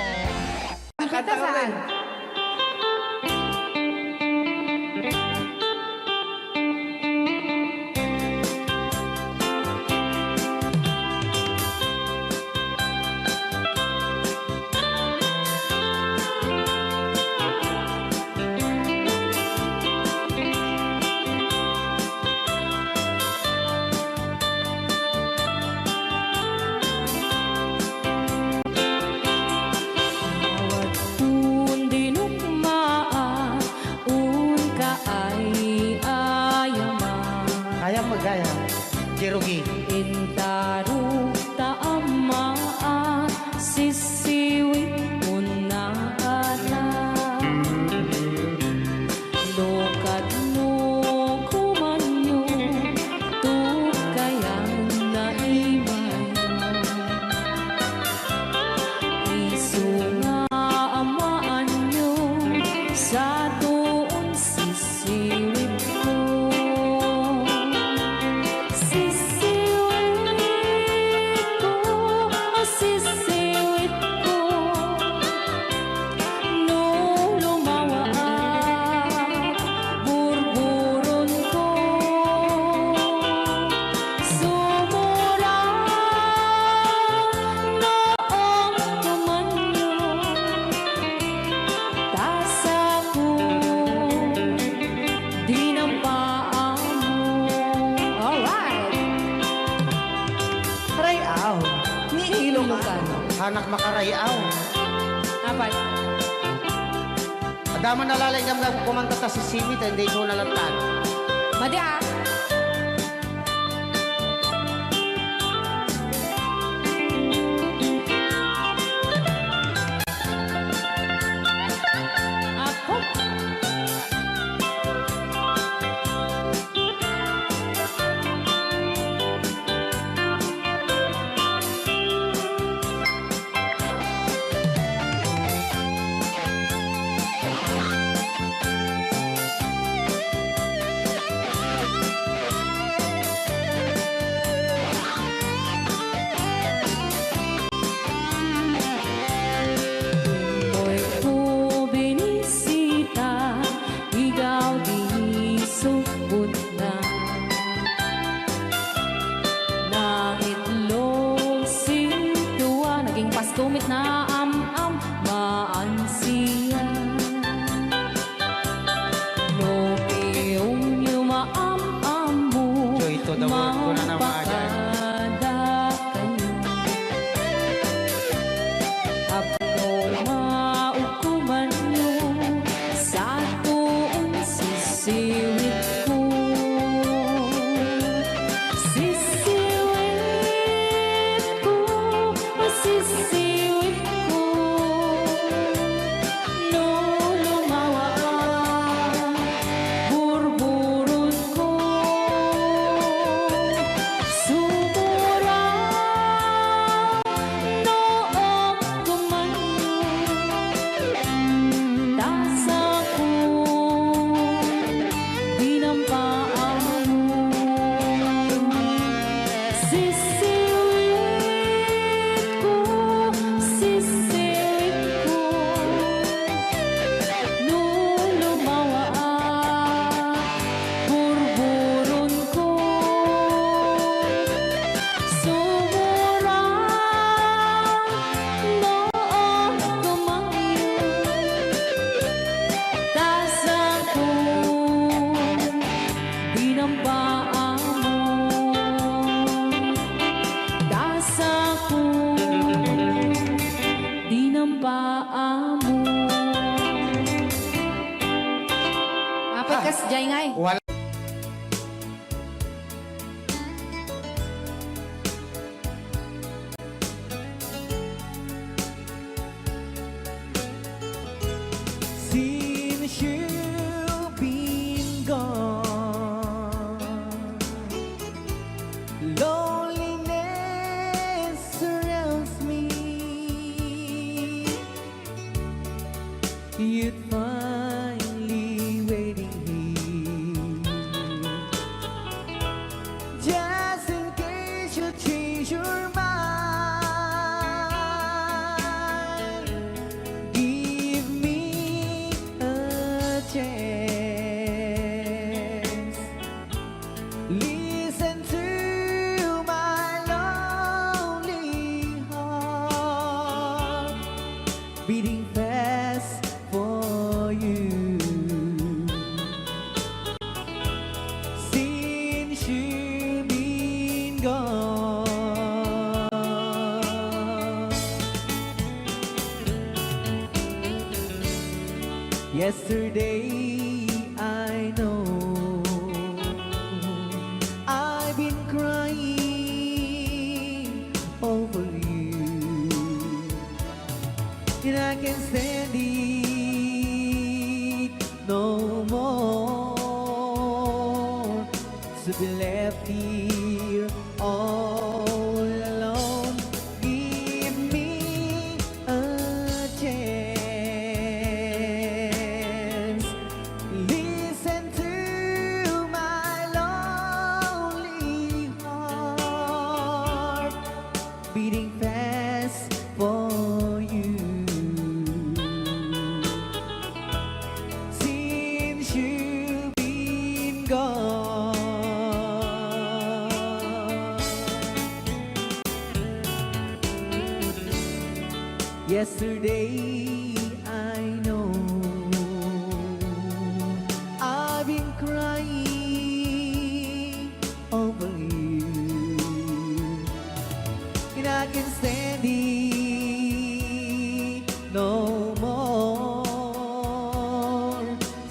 Intarukta a maat, sisiwit unna a ta. No kadno komanyo, tukayan na imayo. Isu nga amaanyo, satuon sisiwitko. Sisiwitko, sisiwitko. No lumawaak, burburonko. Sumurang no agkumanyo, ta sako, dinampaammo. Alright. Ray-aw. Ni Ilocano. Hanak makarayaw. Apay? Adda man nalaing nga kumanta ta sisiwit, ta indi isu na latta. Madi, ah. Apo. Daytoy ko binisita, igaw di subot na. Nangitlog sintua, naging pastumit na am-am, maan siya. No piyongyo maam-ammo, Joy to the world, kuna na, mga dyan. Mangpakada kayo. Apno maugkumanyo, satuon sisiwitko. Sisiwitko, sisiwitko. No lumawaak, burburonko. Sumurang no agkumanyo, ta sako, dinampaammo. Sisiwitko, sisiwitko. No lumawaak, burburonko. Sumurang no agkumanyo, ta sako, dinampaammo. Ta sako, dinampaammo. Apay, ah, kasdiay ngay? Wala. Since you've been gone, loneliness surrounds me. You'd finally waiting here. Just in case you change your mind, give me a chance. Listen to my lonely heart beating fast for you. Since you've been gone. Yesterday, I know I've been crying I can stand it no more to be left here all alone. Give me a chance. Listen to my lonely heart beating fast for you. Since you've been gone. Yesterday, I know I've been crying over you. And I can stand it no more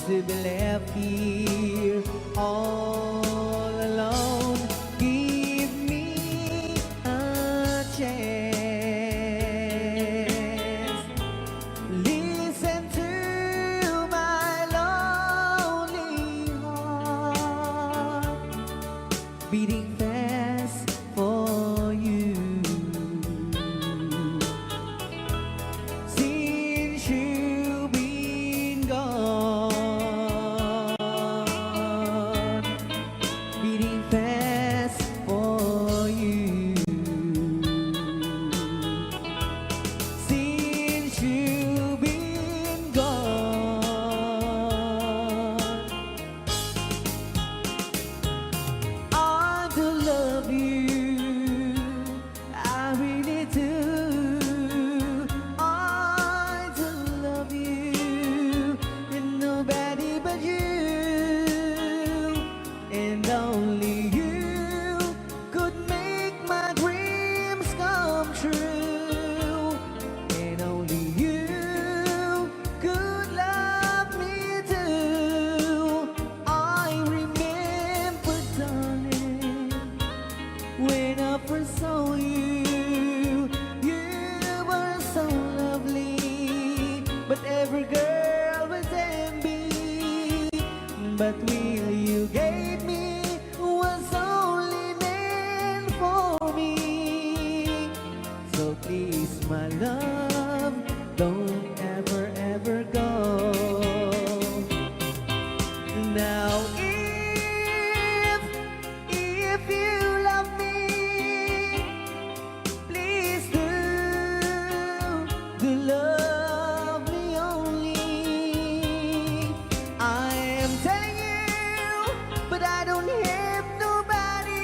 to be left here all alone. Give me a chance. Listen to my lonely heart beating fast for you. Since you've been gone, beating fast for you. Since you've been gone, I do love you. I really do. I do love you. And nobody but you. And only you could make my dreams come true. And only you could love me too. I remember, darling, when I first saw you, you were so lovely. But every girl was envy. But will you gave me was only meant for me. So please, my love, don't ever, ever go. Now, if, if you love me, please do, do love me only. I am telling you, but I don't have nobody.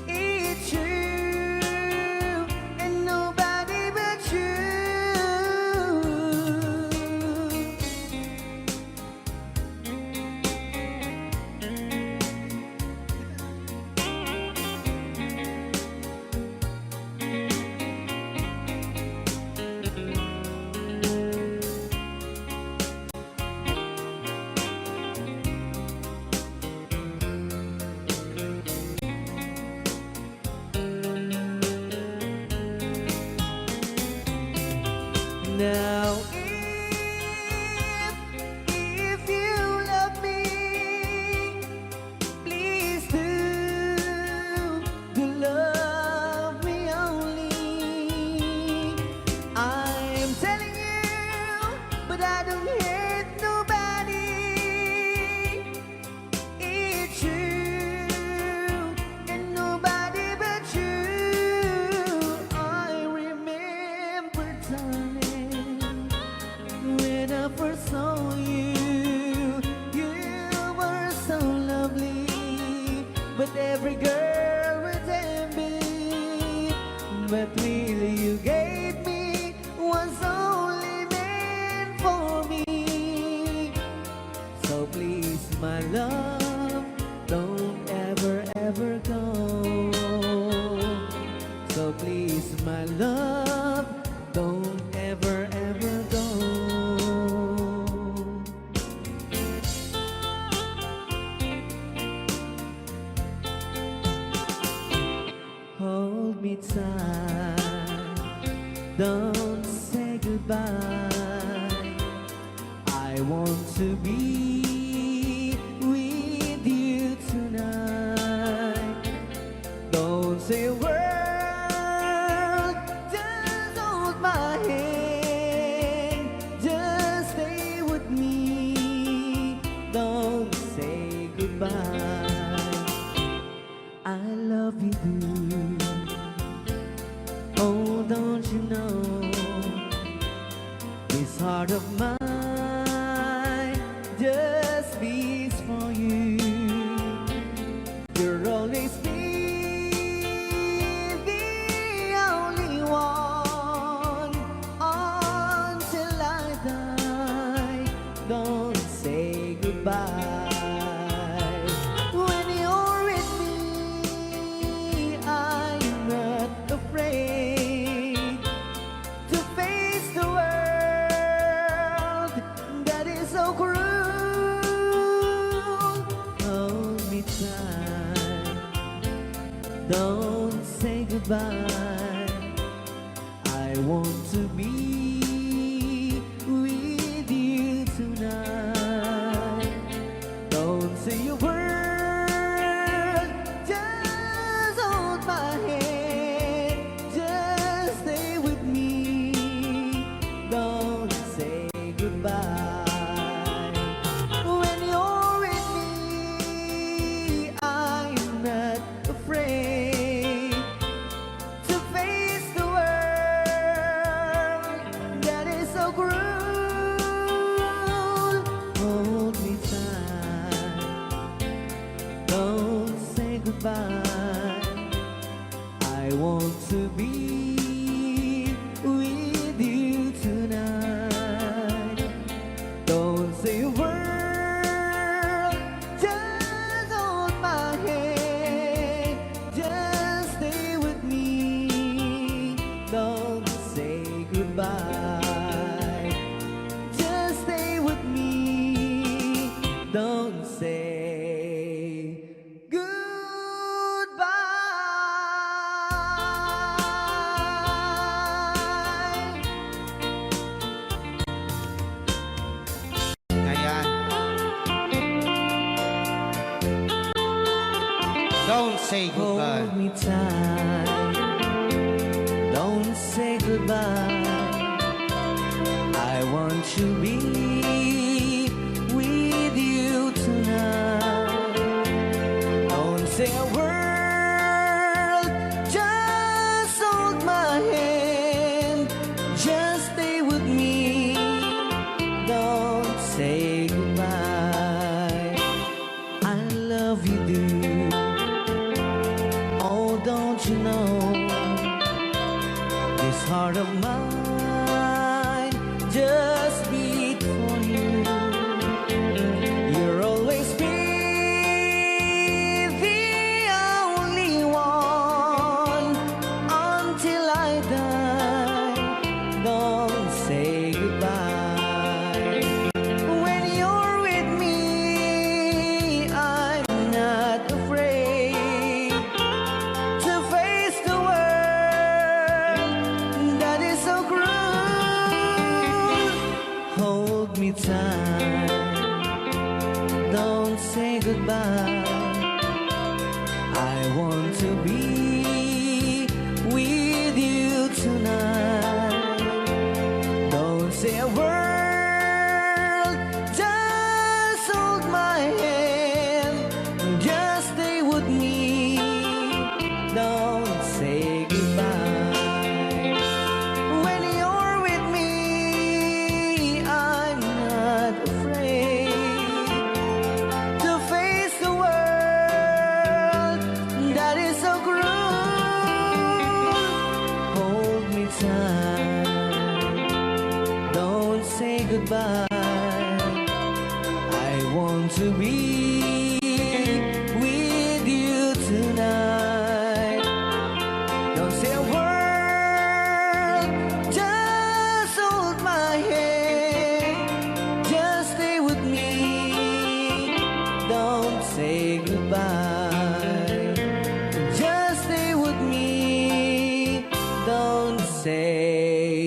It's you and nobody but you. Now, if, if you love me, please do, do love me only. I am telling you, but I don't hate nobody. It's you and nobody but you. I remember, darling, when I first saw you, you were so lovely. But every girl was envy. But really, you gave me was only meant for me. So please, my love, don't ever, ever go. So please, my love, don't ever, ever go. Hold me tight. Don't say goodbye. I want to be with you tonight. Don't say a word, just hold my hand, just stay with me. Don't say goodbye. I love you, do. Oh, don't you know this heart of mine just beats for you? You'll always be the only one until I die. Don't say goodbye. When you're with me, I'm not afraid to face the world that is so cruel. Hold me tight. Don't say goodbye. I want to be with you tonight. Don't say a word, just hold my hand, just stay with me. Don't say goodbye. When you're with me, I'm not afraid to face the world that is so cruel. Hold me tight, don't say goodbye. I want to be with you tonight. Don't say a word, just hold my hand, just stay with me. Don't say goodbye, just stay with me. Don't say goodbye. Ayan. Don't say goodbye. Hold me tight. Don't say goodbye. I want to be with you tonight. Don't say a word, just hold my hand, just stay with me. Don't say goodbye. I love you, do. Oh, don't you know this heart of mine just beat for you? You'll always be the only one until I die. Don't say goodbye. When you're with me, I'm not afraid to face the world that is so cruel. Hold me tight, don't say goodbye. I want to be with you tonight. Don't say a word, just hold my hand, just stay with me. Don't say goodbye. When you're with me, I'm not afraid to face the world that is so cruel. Hold me tight, don't say goodbye. I want to be with you tonight. Don't say a word, just hold my hand, just stay with me. Don't say goodbye, just stay with me. Don't say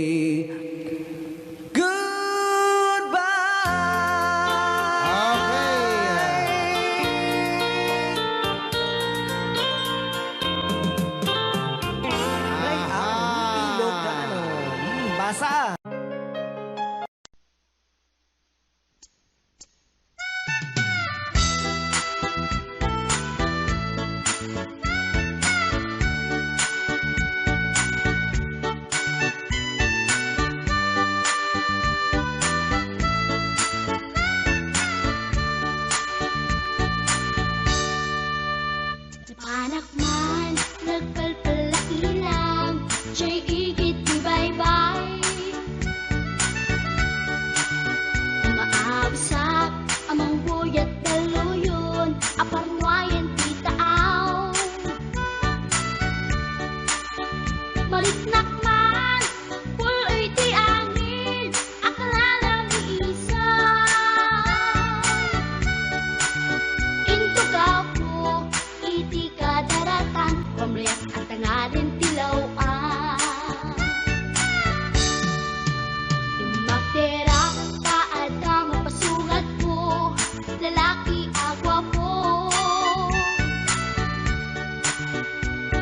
Naniknak man, pul-oy ti angin, a kalala mi isa. Intugaw ko iti kadaratan, pamriak a tangaden ti law-an. Immakdera ta adda mapasungatko, lalaki a guapo.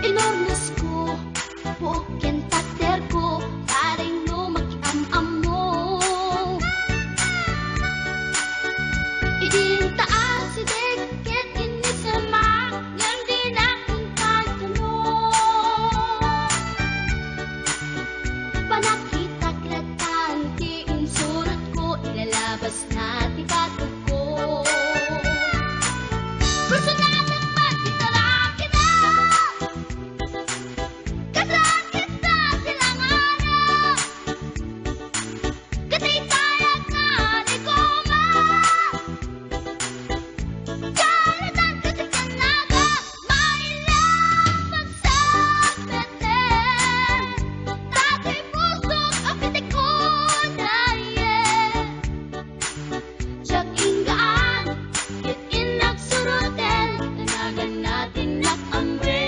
Inurnosko, buok ken paderko, bareng no makiam-ammo. Idi intaas ti dek ket innisemak, ngem dinak inkan kano. Panakitak latta ti insurotko, ilalabasna ti batogko. Personatek met ti tarakida. Kasakit ta ti langana. Ket itayagna ni Goma. Kalatan ket ti kannaga, maila magsakbeten. Datoy pusok a pitikon, ayen. Diak inggaan, ket innak suroten, tanagan natin nak amren.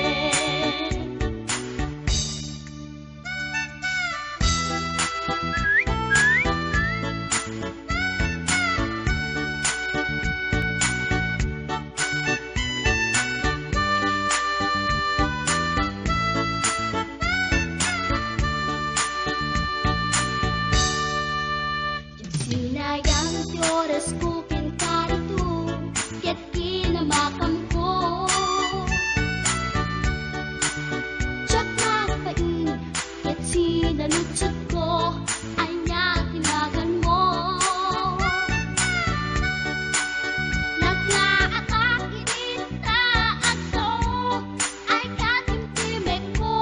Sinayang ti orasko ken karito, ket kinamakamko. Diak nagpain, ket sinaludsodko, ania ti naganmo? Nagngaatak idi ta agso, ay katimtimekko.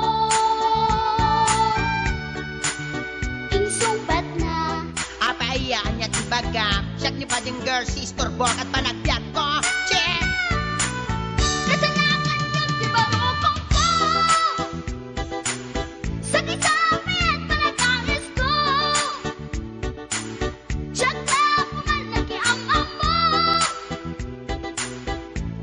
Insungbatna. Apay aya, ania ti bagam? Siak ni Bading Girl, si isturbok at panagbiagko. Che! Kasanakan ket ti barukongko. Sakit sa amin, panagkangisko. Diak la kuman nakiam-ammo.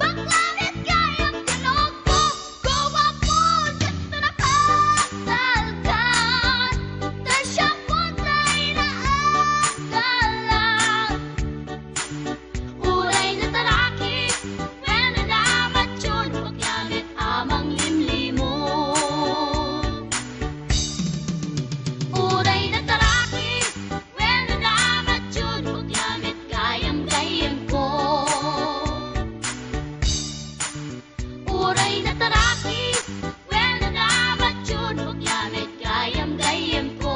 Bakla met gayam ti lukko, guwapo, diak to napagtalkan. Ta siak putay na agdalan. Uray nataraki, wenno namatyon, bakla met a manglimlimo. Uray nataraki, wenno namatyon, bakla met gayam-gayyemko. Uray nataraki, wenno namatyon, bakla met gayam-gayyemko.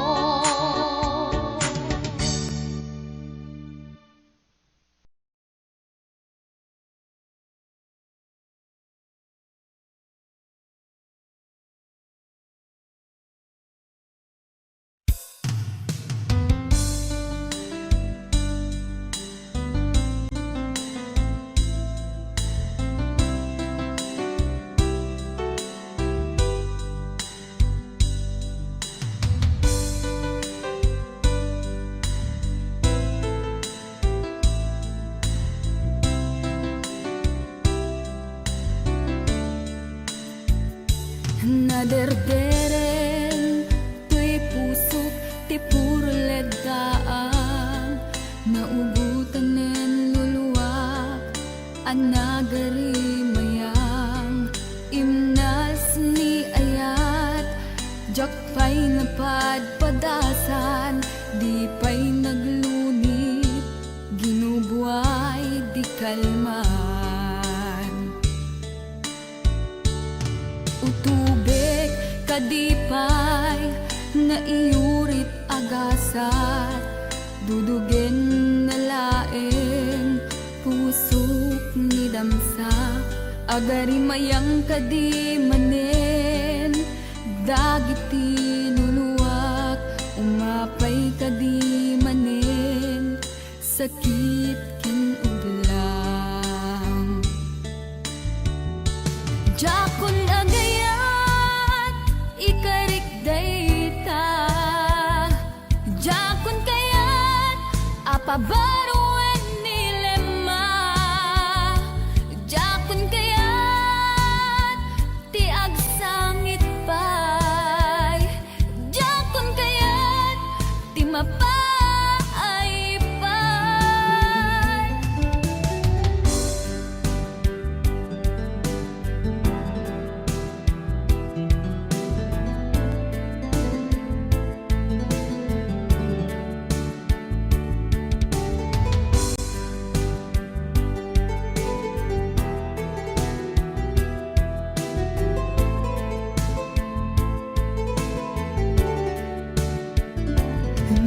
Naderdereng toy pusok ti puro leddaan, naugotanen luluak a nagarimayang, imnas ni ayat, diak pay napadpadasan, di pay naglunit, ginubuay di kalman. Utubek kadi pay nga iyurit a gasat, dudugen na laeng pusok ni damsa. Agarimayang kadi manen dagiti luluak, umapay kadi manen sakit ken ublang. Diakon agayat, ikarik Abaroen ni Lema, diakon kayat ti agsangit pay, diakon kayat ti mapaay pay.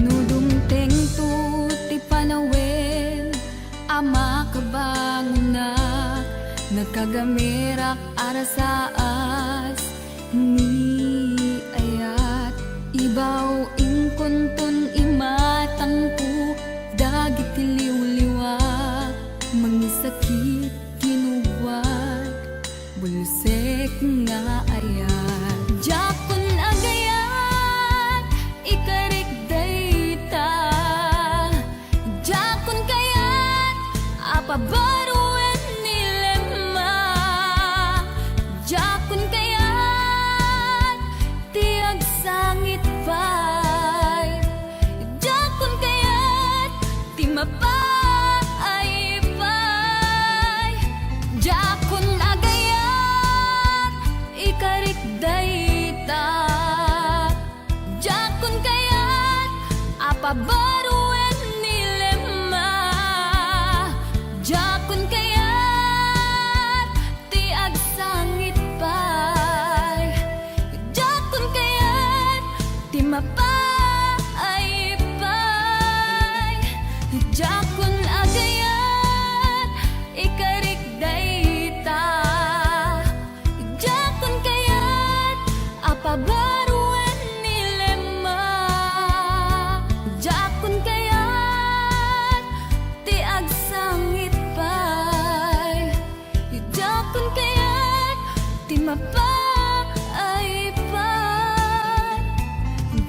No dumtengto ti panawen a makabangonak, nakagamerak a rasaas ni ayat. Ibaw inkonton imatangko dagiti liwliwa, mangisakit kinugwat, bulsek nga ayat. Diakon agayat ikarik dayta. Diakon kayat a pabaroen ni Lema. Diakon kayat ti agsangit pay. Diakon kayat ti mapaay pay. Diakon agayat ikarik dayta. Diakon kayat a pabaroen ni Lema. Diakon kayat ti agsangit pay. Diakon kayat ti mapaay pay. Diakon agayat ikarik dayta. Diakon kayat a pabaroen ni Lema. Diakon kayat ti agsangit pay. Diakon kayat ti mapaay pay.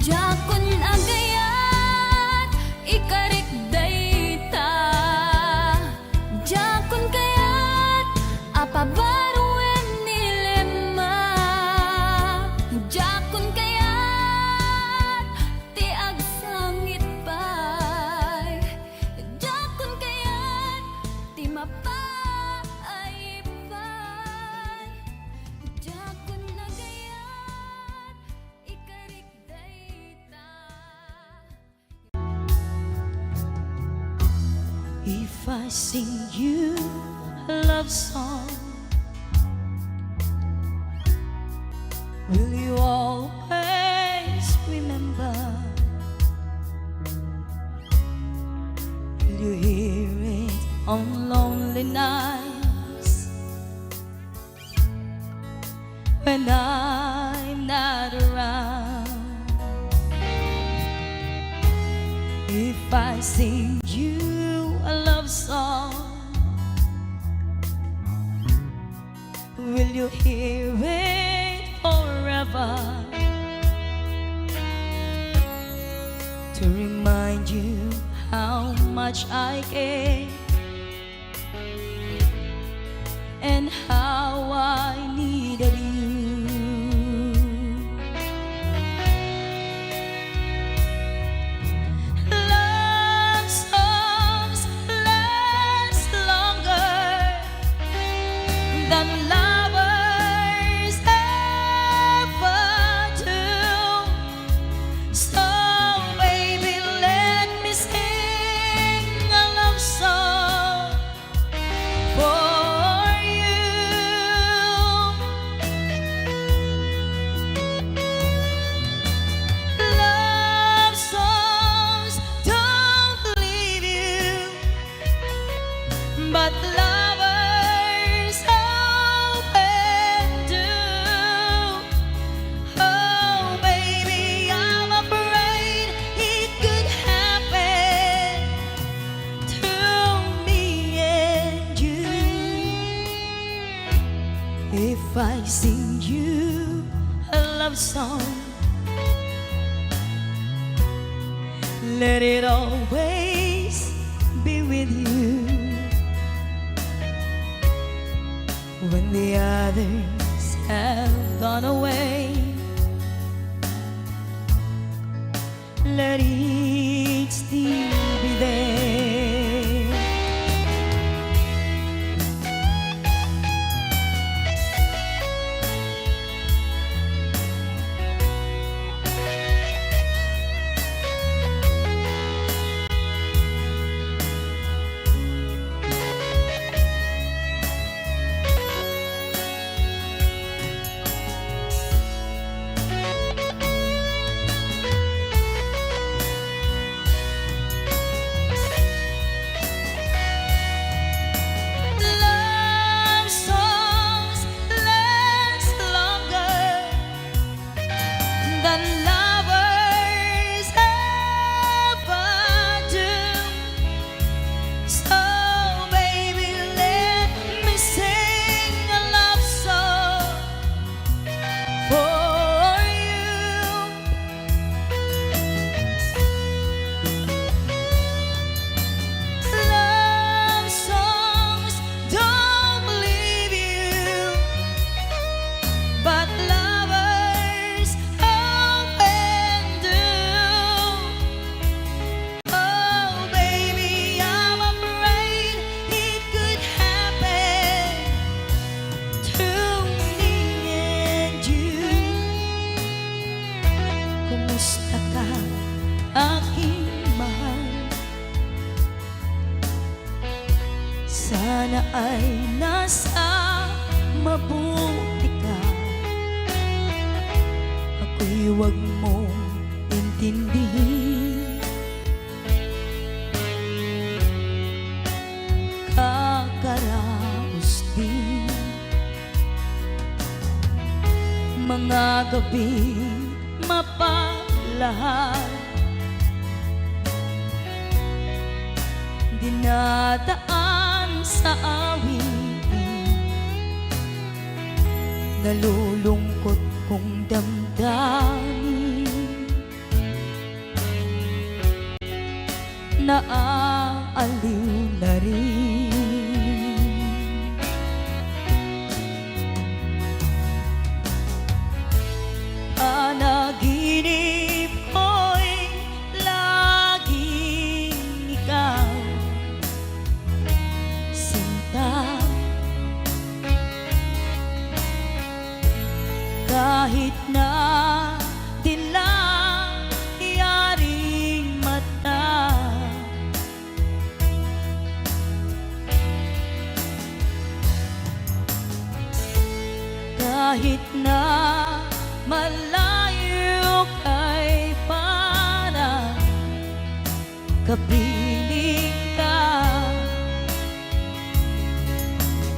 Diakon agayat ikarik dayta. Diakon kayat a pabaroen ni Lema. Diakon kayat ti agsangit pay. Diakon kayat ti mapaay pay. Diakon agayat ikarik dayta. If I sing you a love song, will you always remember? Will you hear it on lonely nights? When I'm not around. If I sing you a love song, will you hear it forever? To remind you how much I care and how I needed you. Love songs last longer than lovers ever do. So, baby, let me sing a love song for you. Love songs don't leave you, but lovers often do. Oh, baby, I'm afraid it could happen to me and you. If I sing you a love song, let it always Let it still be there. Love songs last longer than lovers ever do. So, baby, let me sing a love song for you. Love songs don't leave you, but lovers often do. Oh, baby, I'm afraid it could happen to me and you. Kumusta ka, aking mahal? Sana ay nasa mabuti ka. Ako'y huwag mong intindihin. Kakaraos din. Mga gabi mapaglahat, dinadaan sa awitin. Nalulungkot kong damdamin, naaaliw na rin. Panaginip ko'y laging ikaw, sinta. Kahit na dilaw yaring mata, kahit na malayo ka'y parang kapiling ka,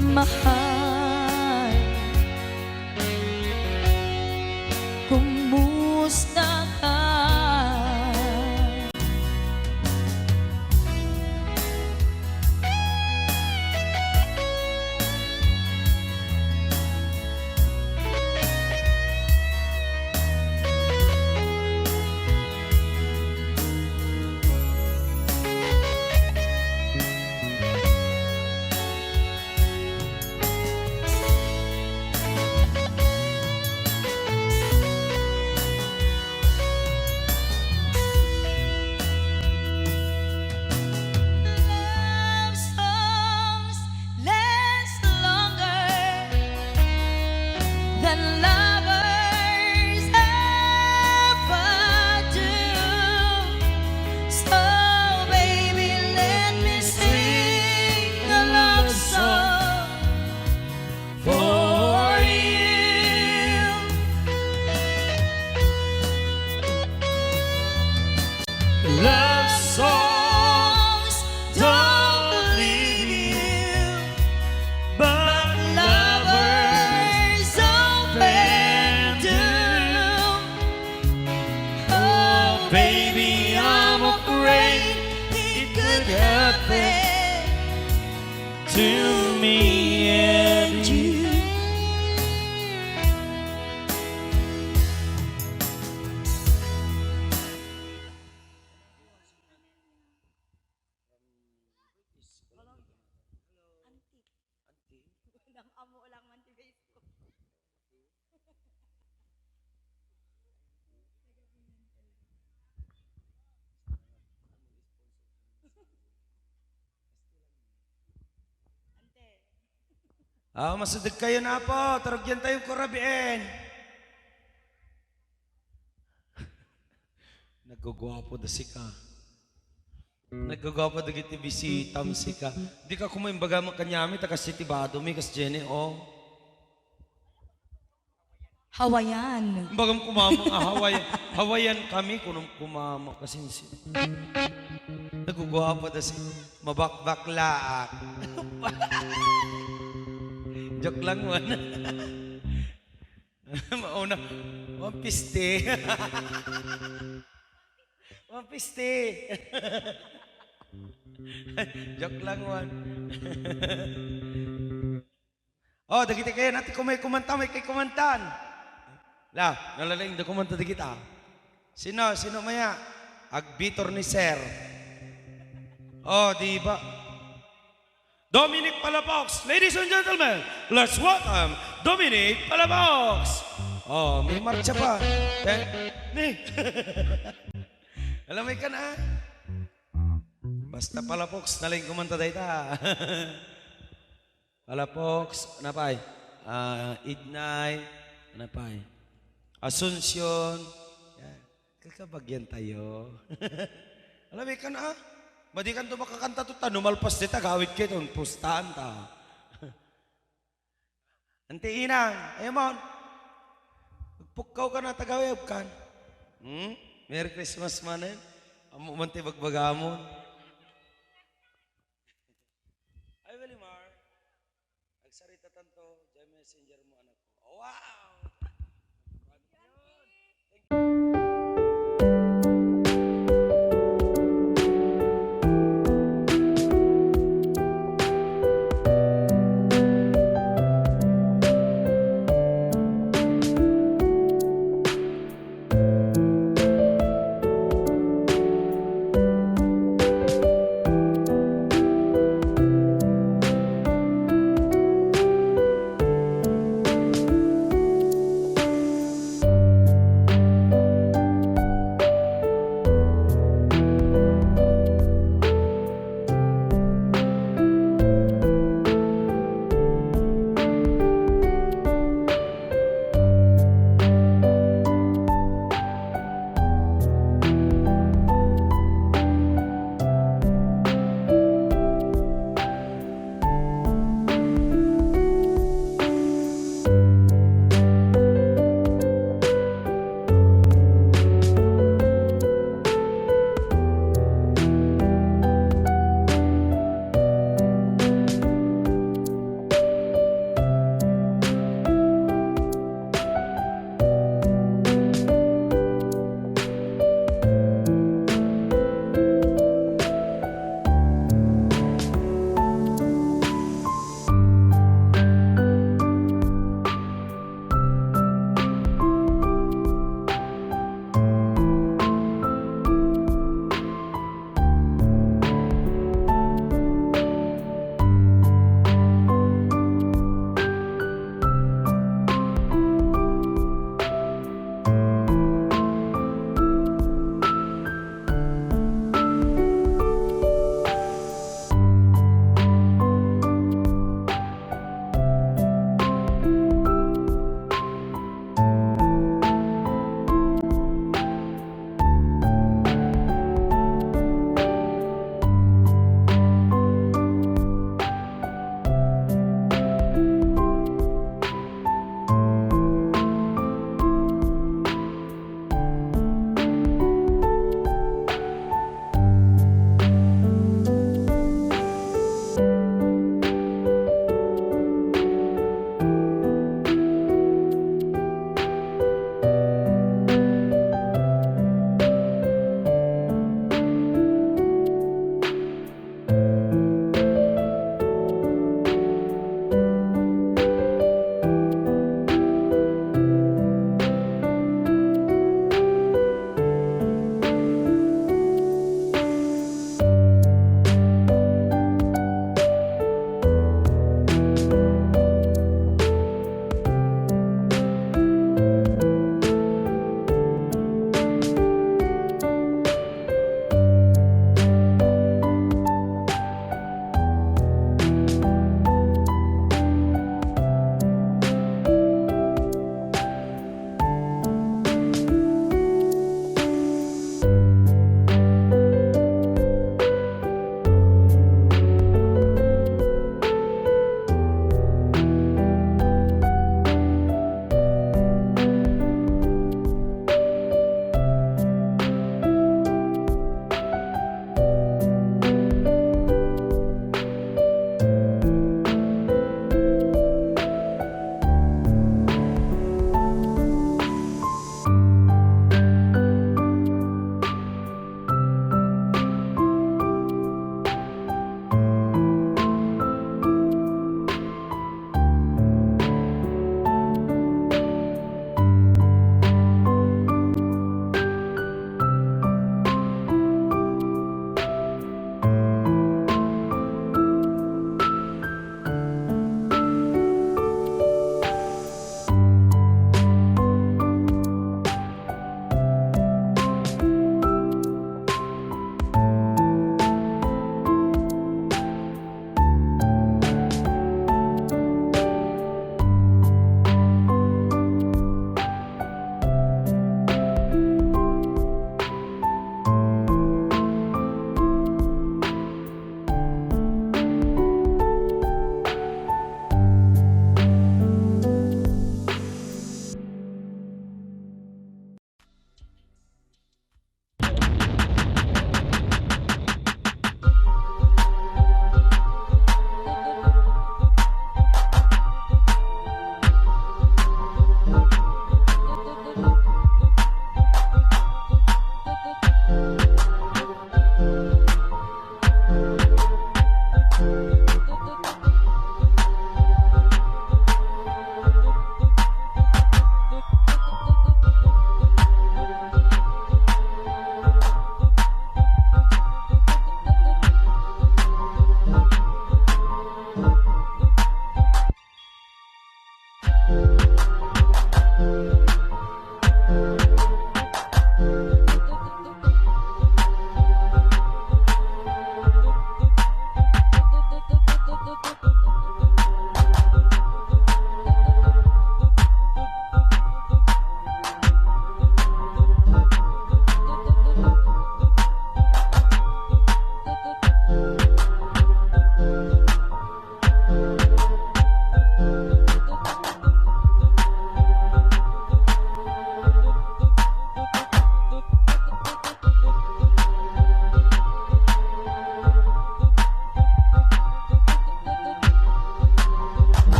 mahal. Kumusta ka? Love songs last longer than lovers ever do. So, baby, let me sing a love song for you. Love songs don't leave you, but lovers often do. Oh, baby, I'm afraid it could happen to me and you. Nang amo lang man ti Facebook. Ah, masudeg kayo na po. Turugyan tayo ko rabiin. Nagguguwapo da sika. Nagguguwapo dagiti bisitam sika. Di ka kuma imbaga kanyami, ta kas iti bado mi, kas Jenny, oh. Hawaiian. Bagam kumama nga Hawaiian. Hawaiian kami, kunam kumama, kasinsi. Nagguguwapo da si mabakbaklaak. Joke lang man. Mauna. One fifty. One fifty. Joke lang man. Oh, dagiti kayan, ati kumay kumanta, may kay kumantan. La, nalalaing da kumanta dagita. Sino, sino maya? Agbitor ni Sir. Oh, di ba? Dominic Palafox. Ladies and gentlemen, let's welcome Dominic Palafox. Oh, may marcha pa. Ten, ni. Alam mo ka na? Basta Palafox, nalaing kumanta dayta. Palafox, napay? Ah, Ignay, napay? Asuncion. Yan. Kakabagyan tayo. Alam mo, ikan, ah? Madi kan to makakanta to, ta numalpas di tagawid kayo, ton pustahan ta. Anti inang, Emon. Agpukkaw ka na, tagawid kan. Hmm? Merry Christmas manen. Amo man ti bagbagamon.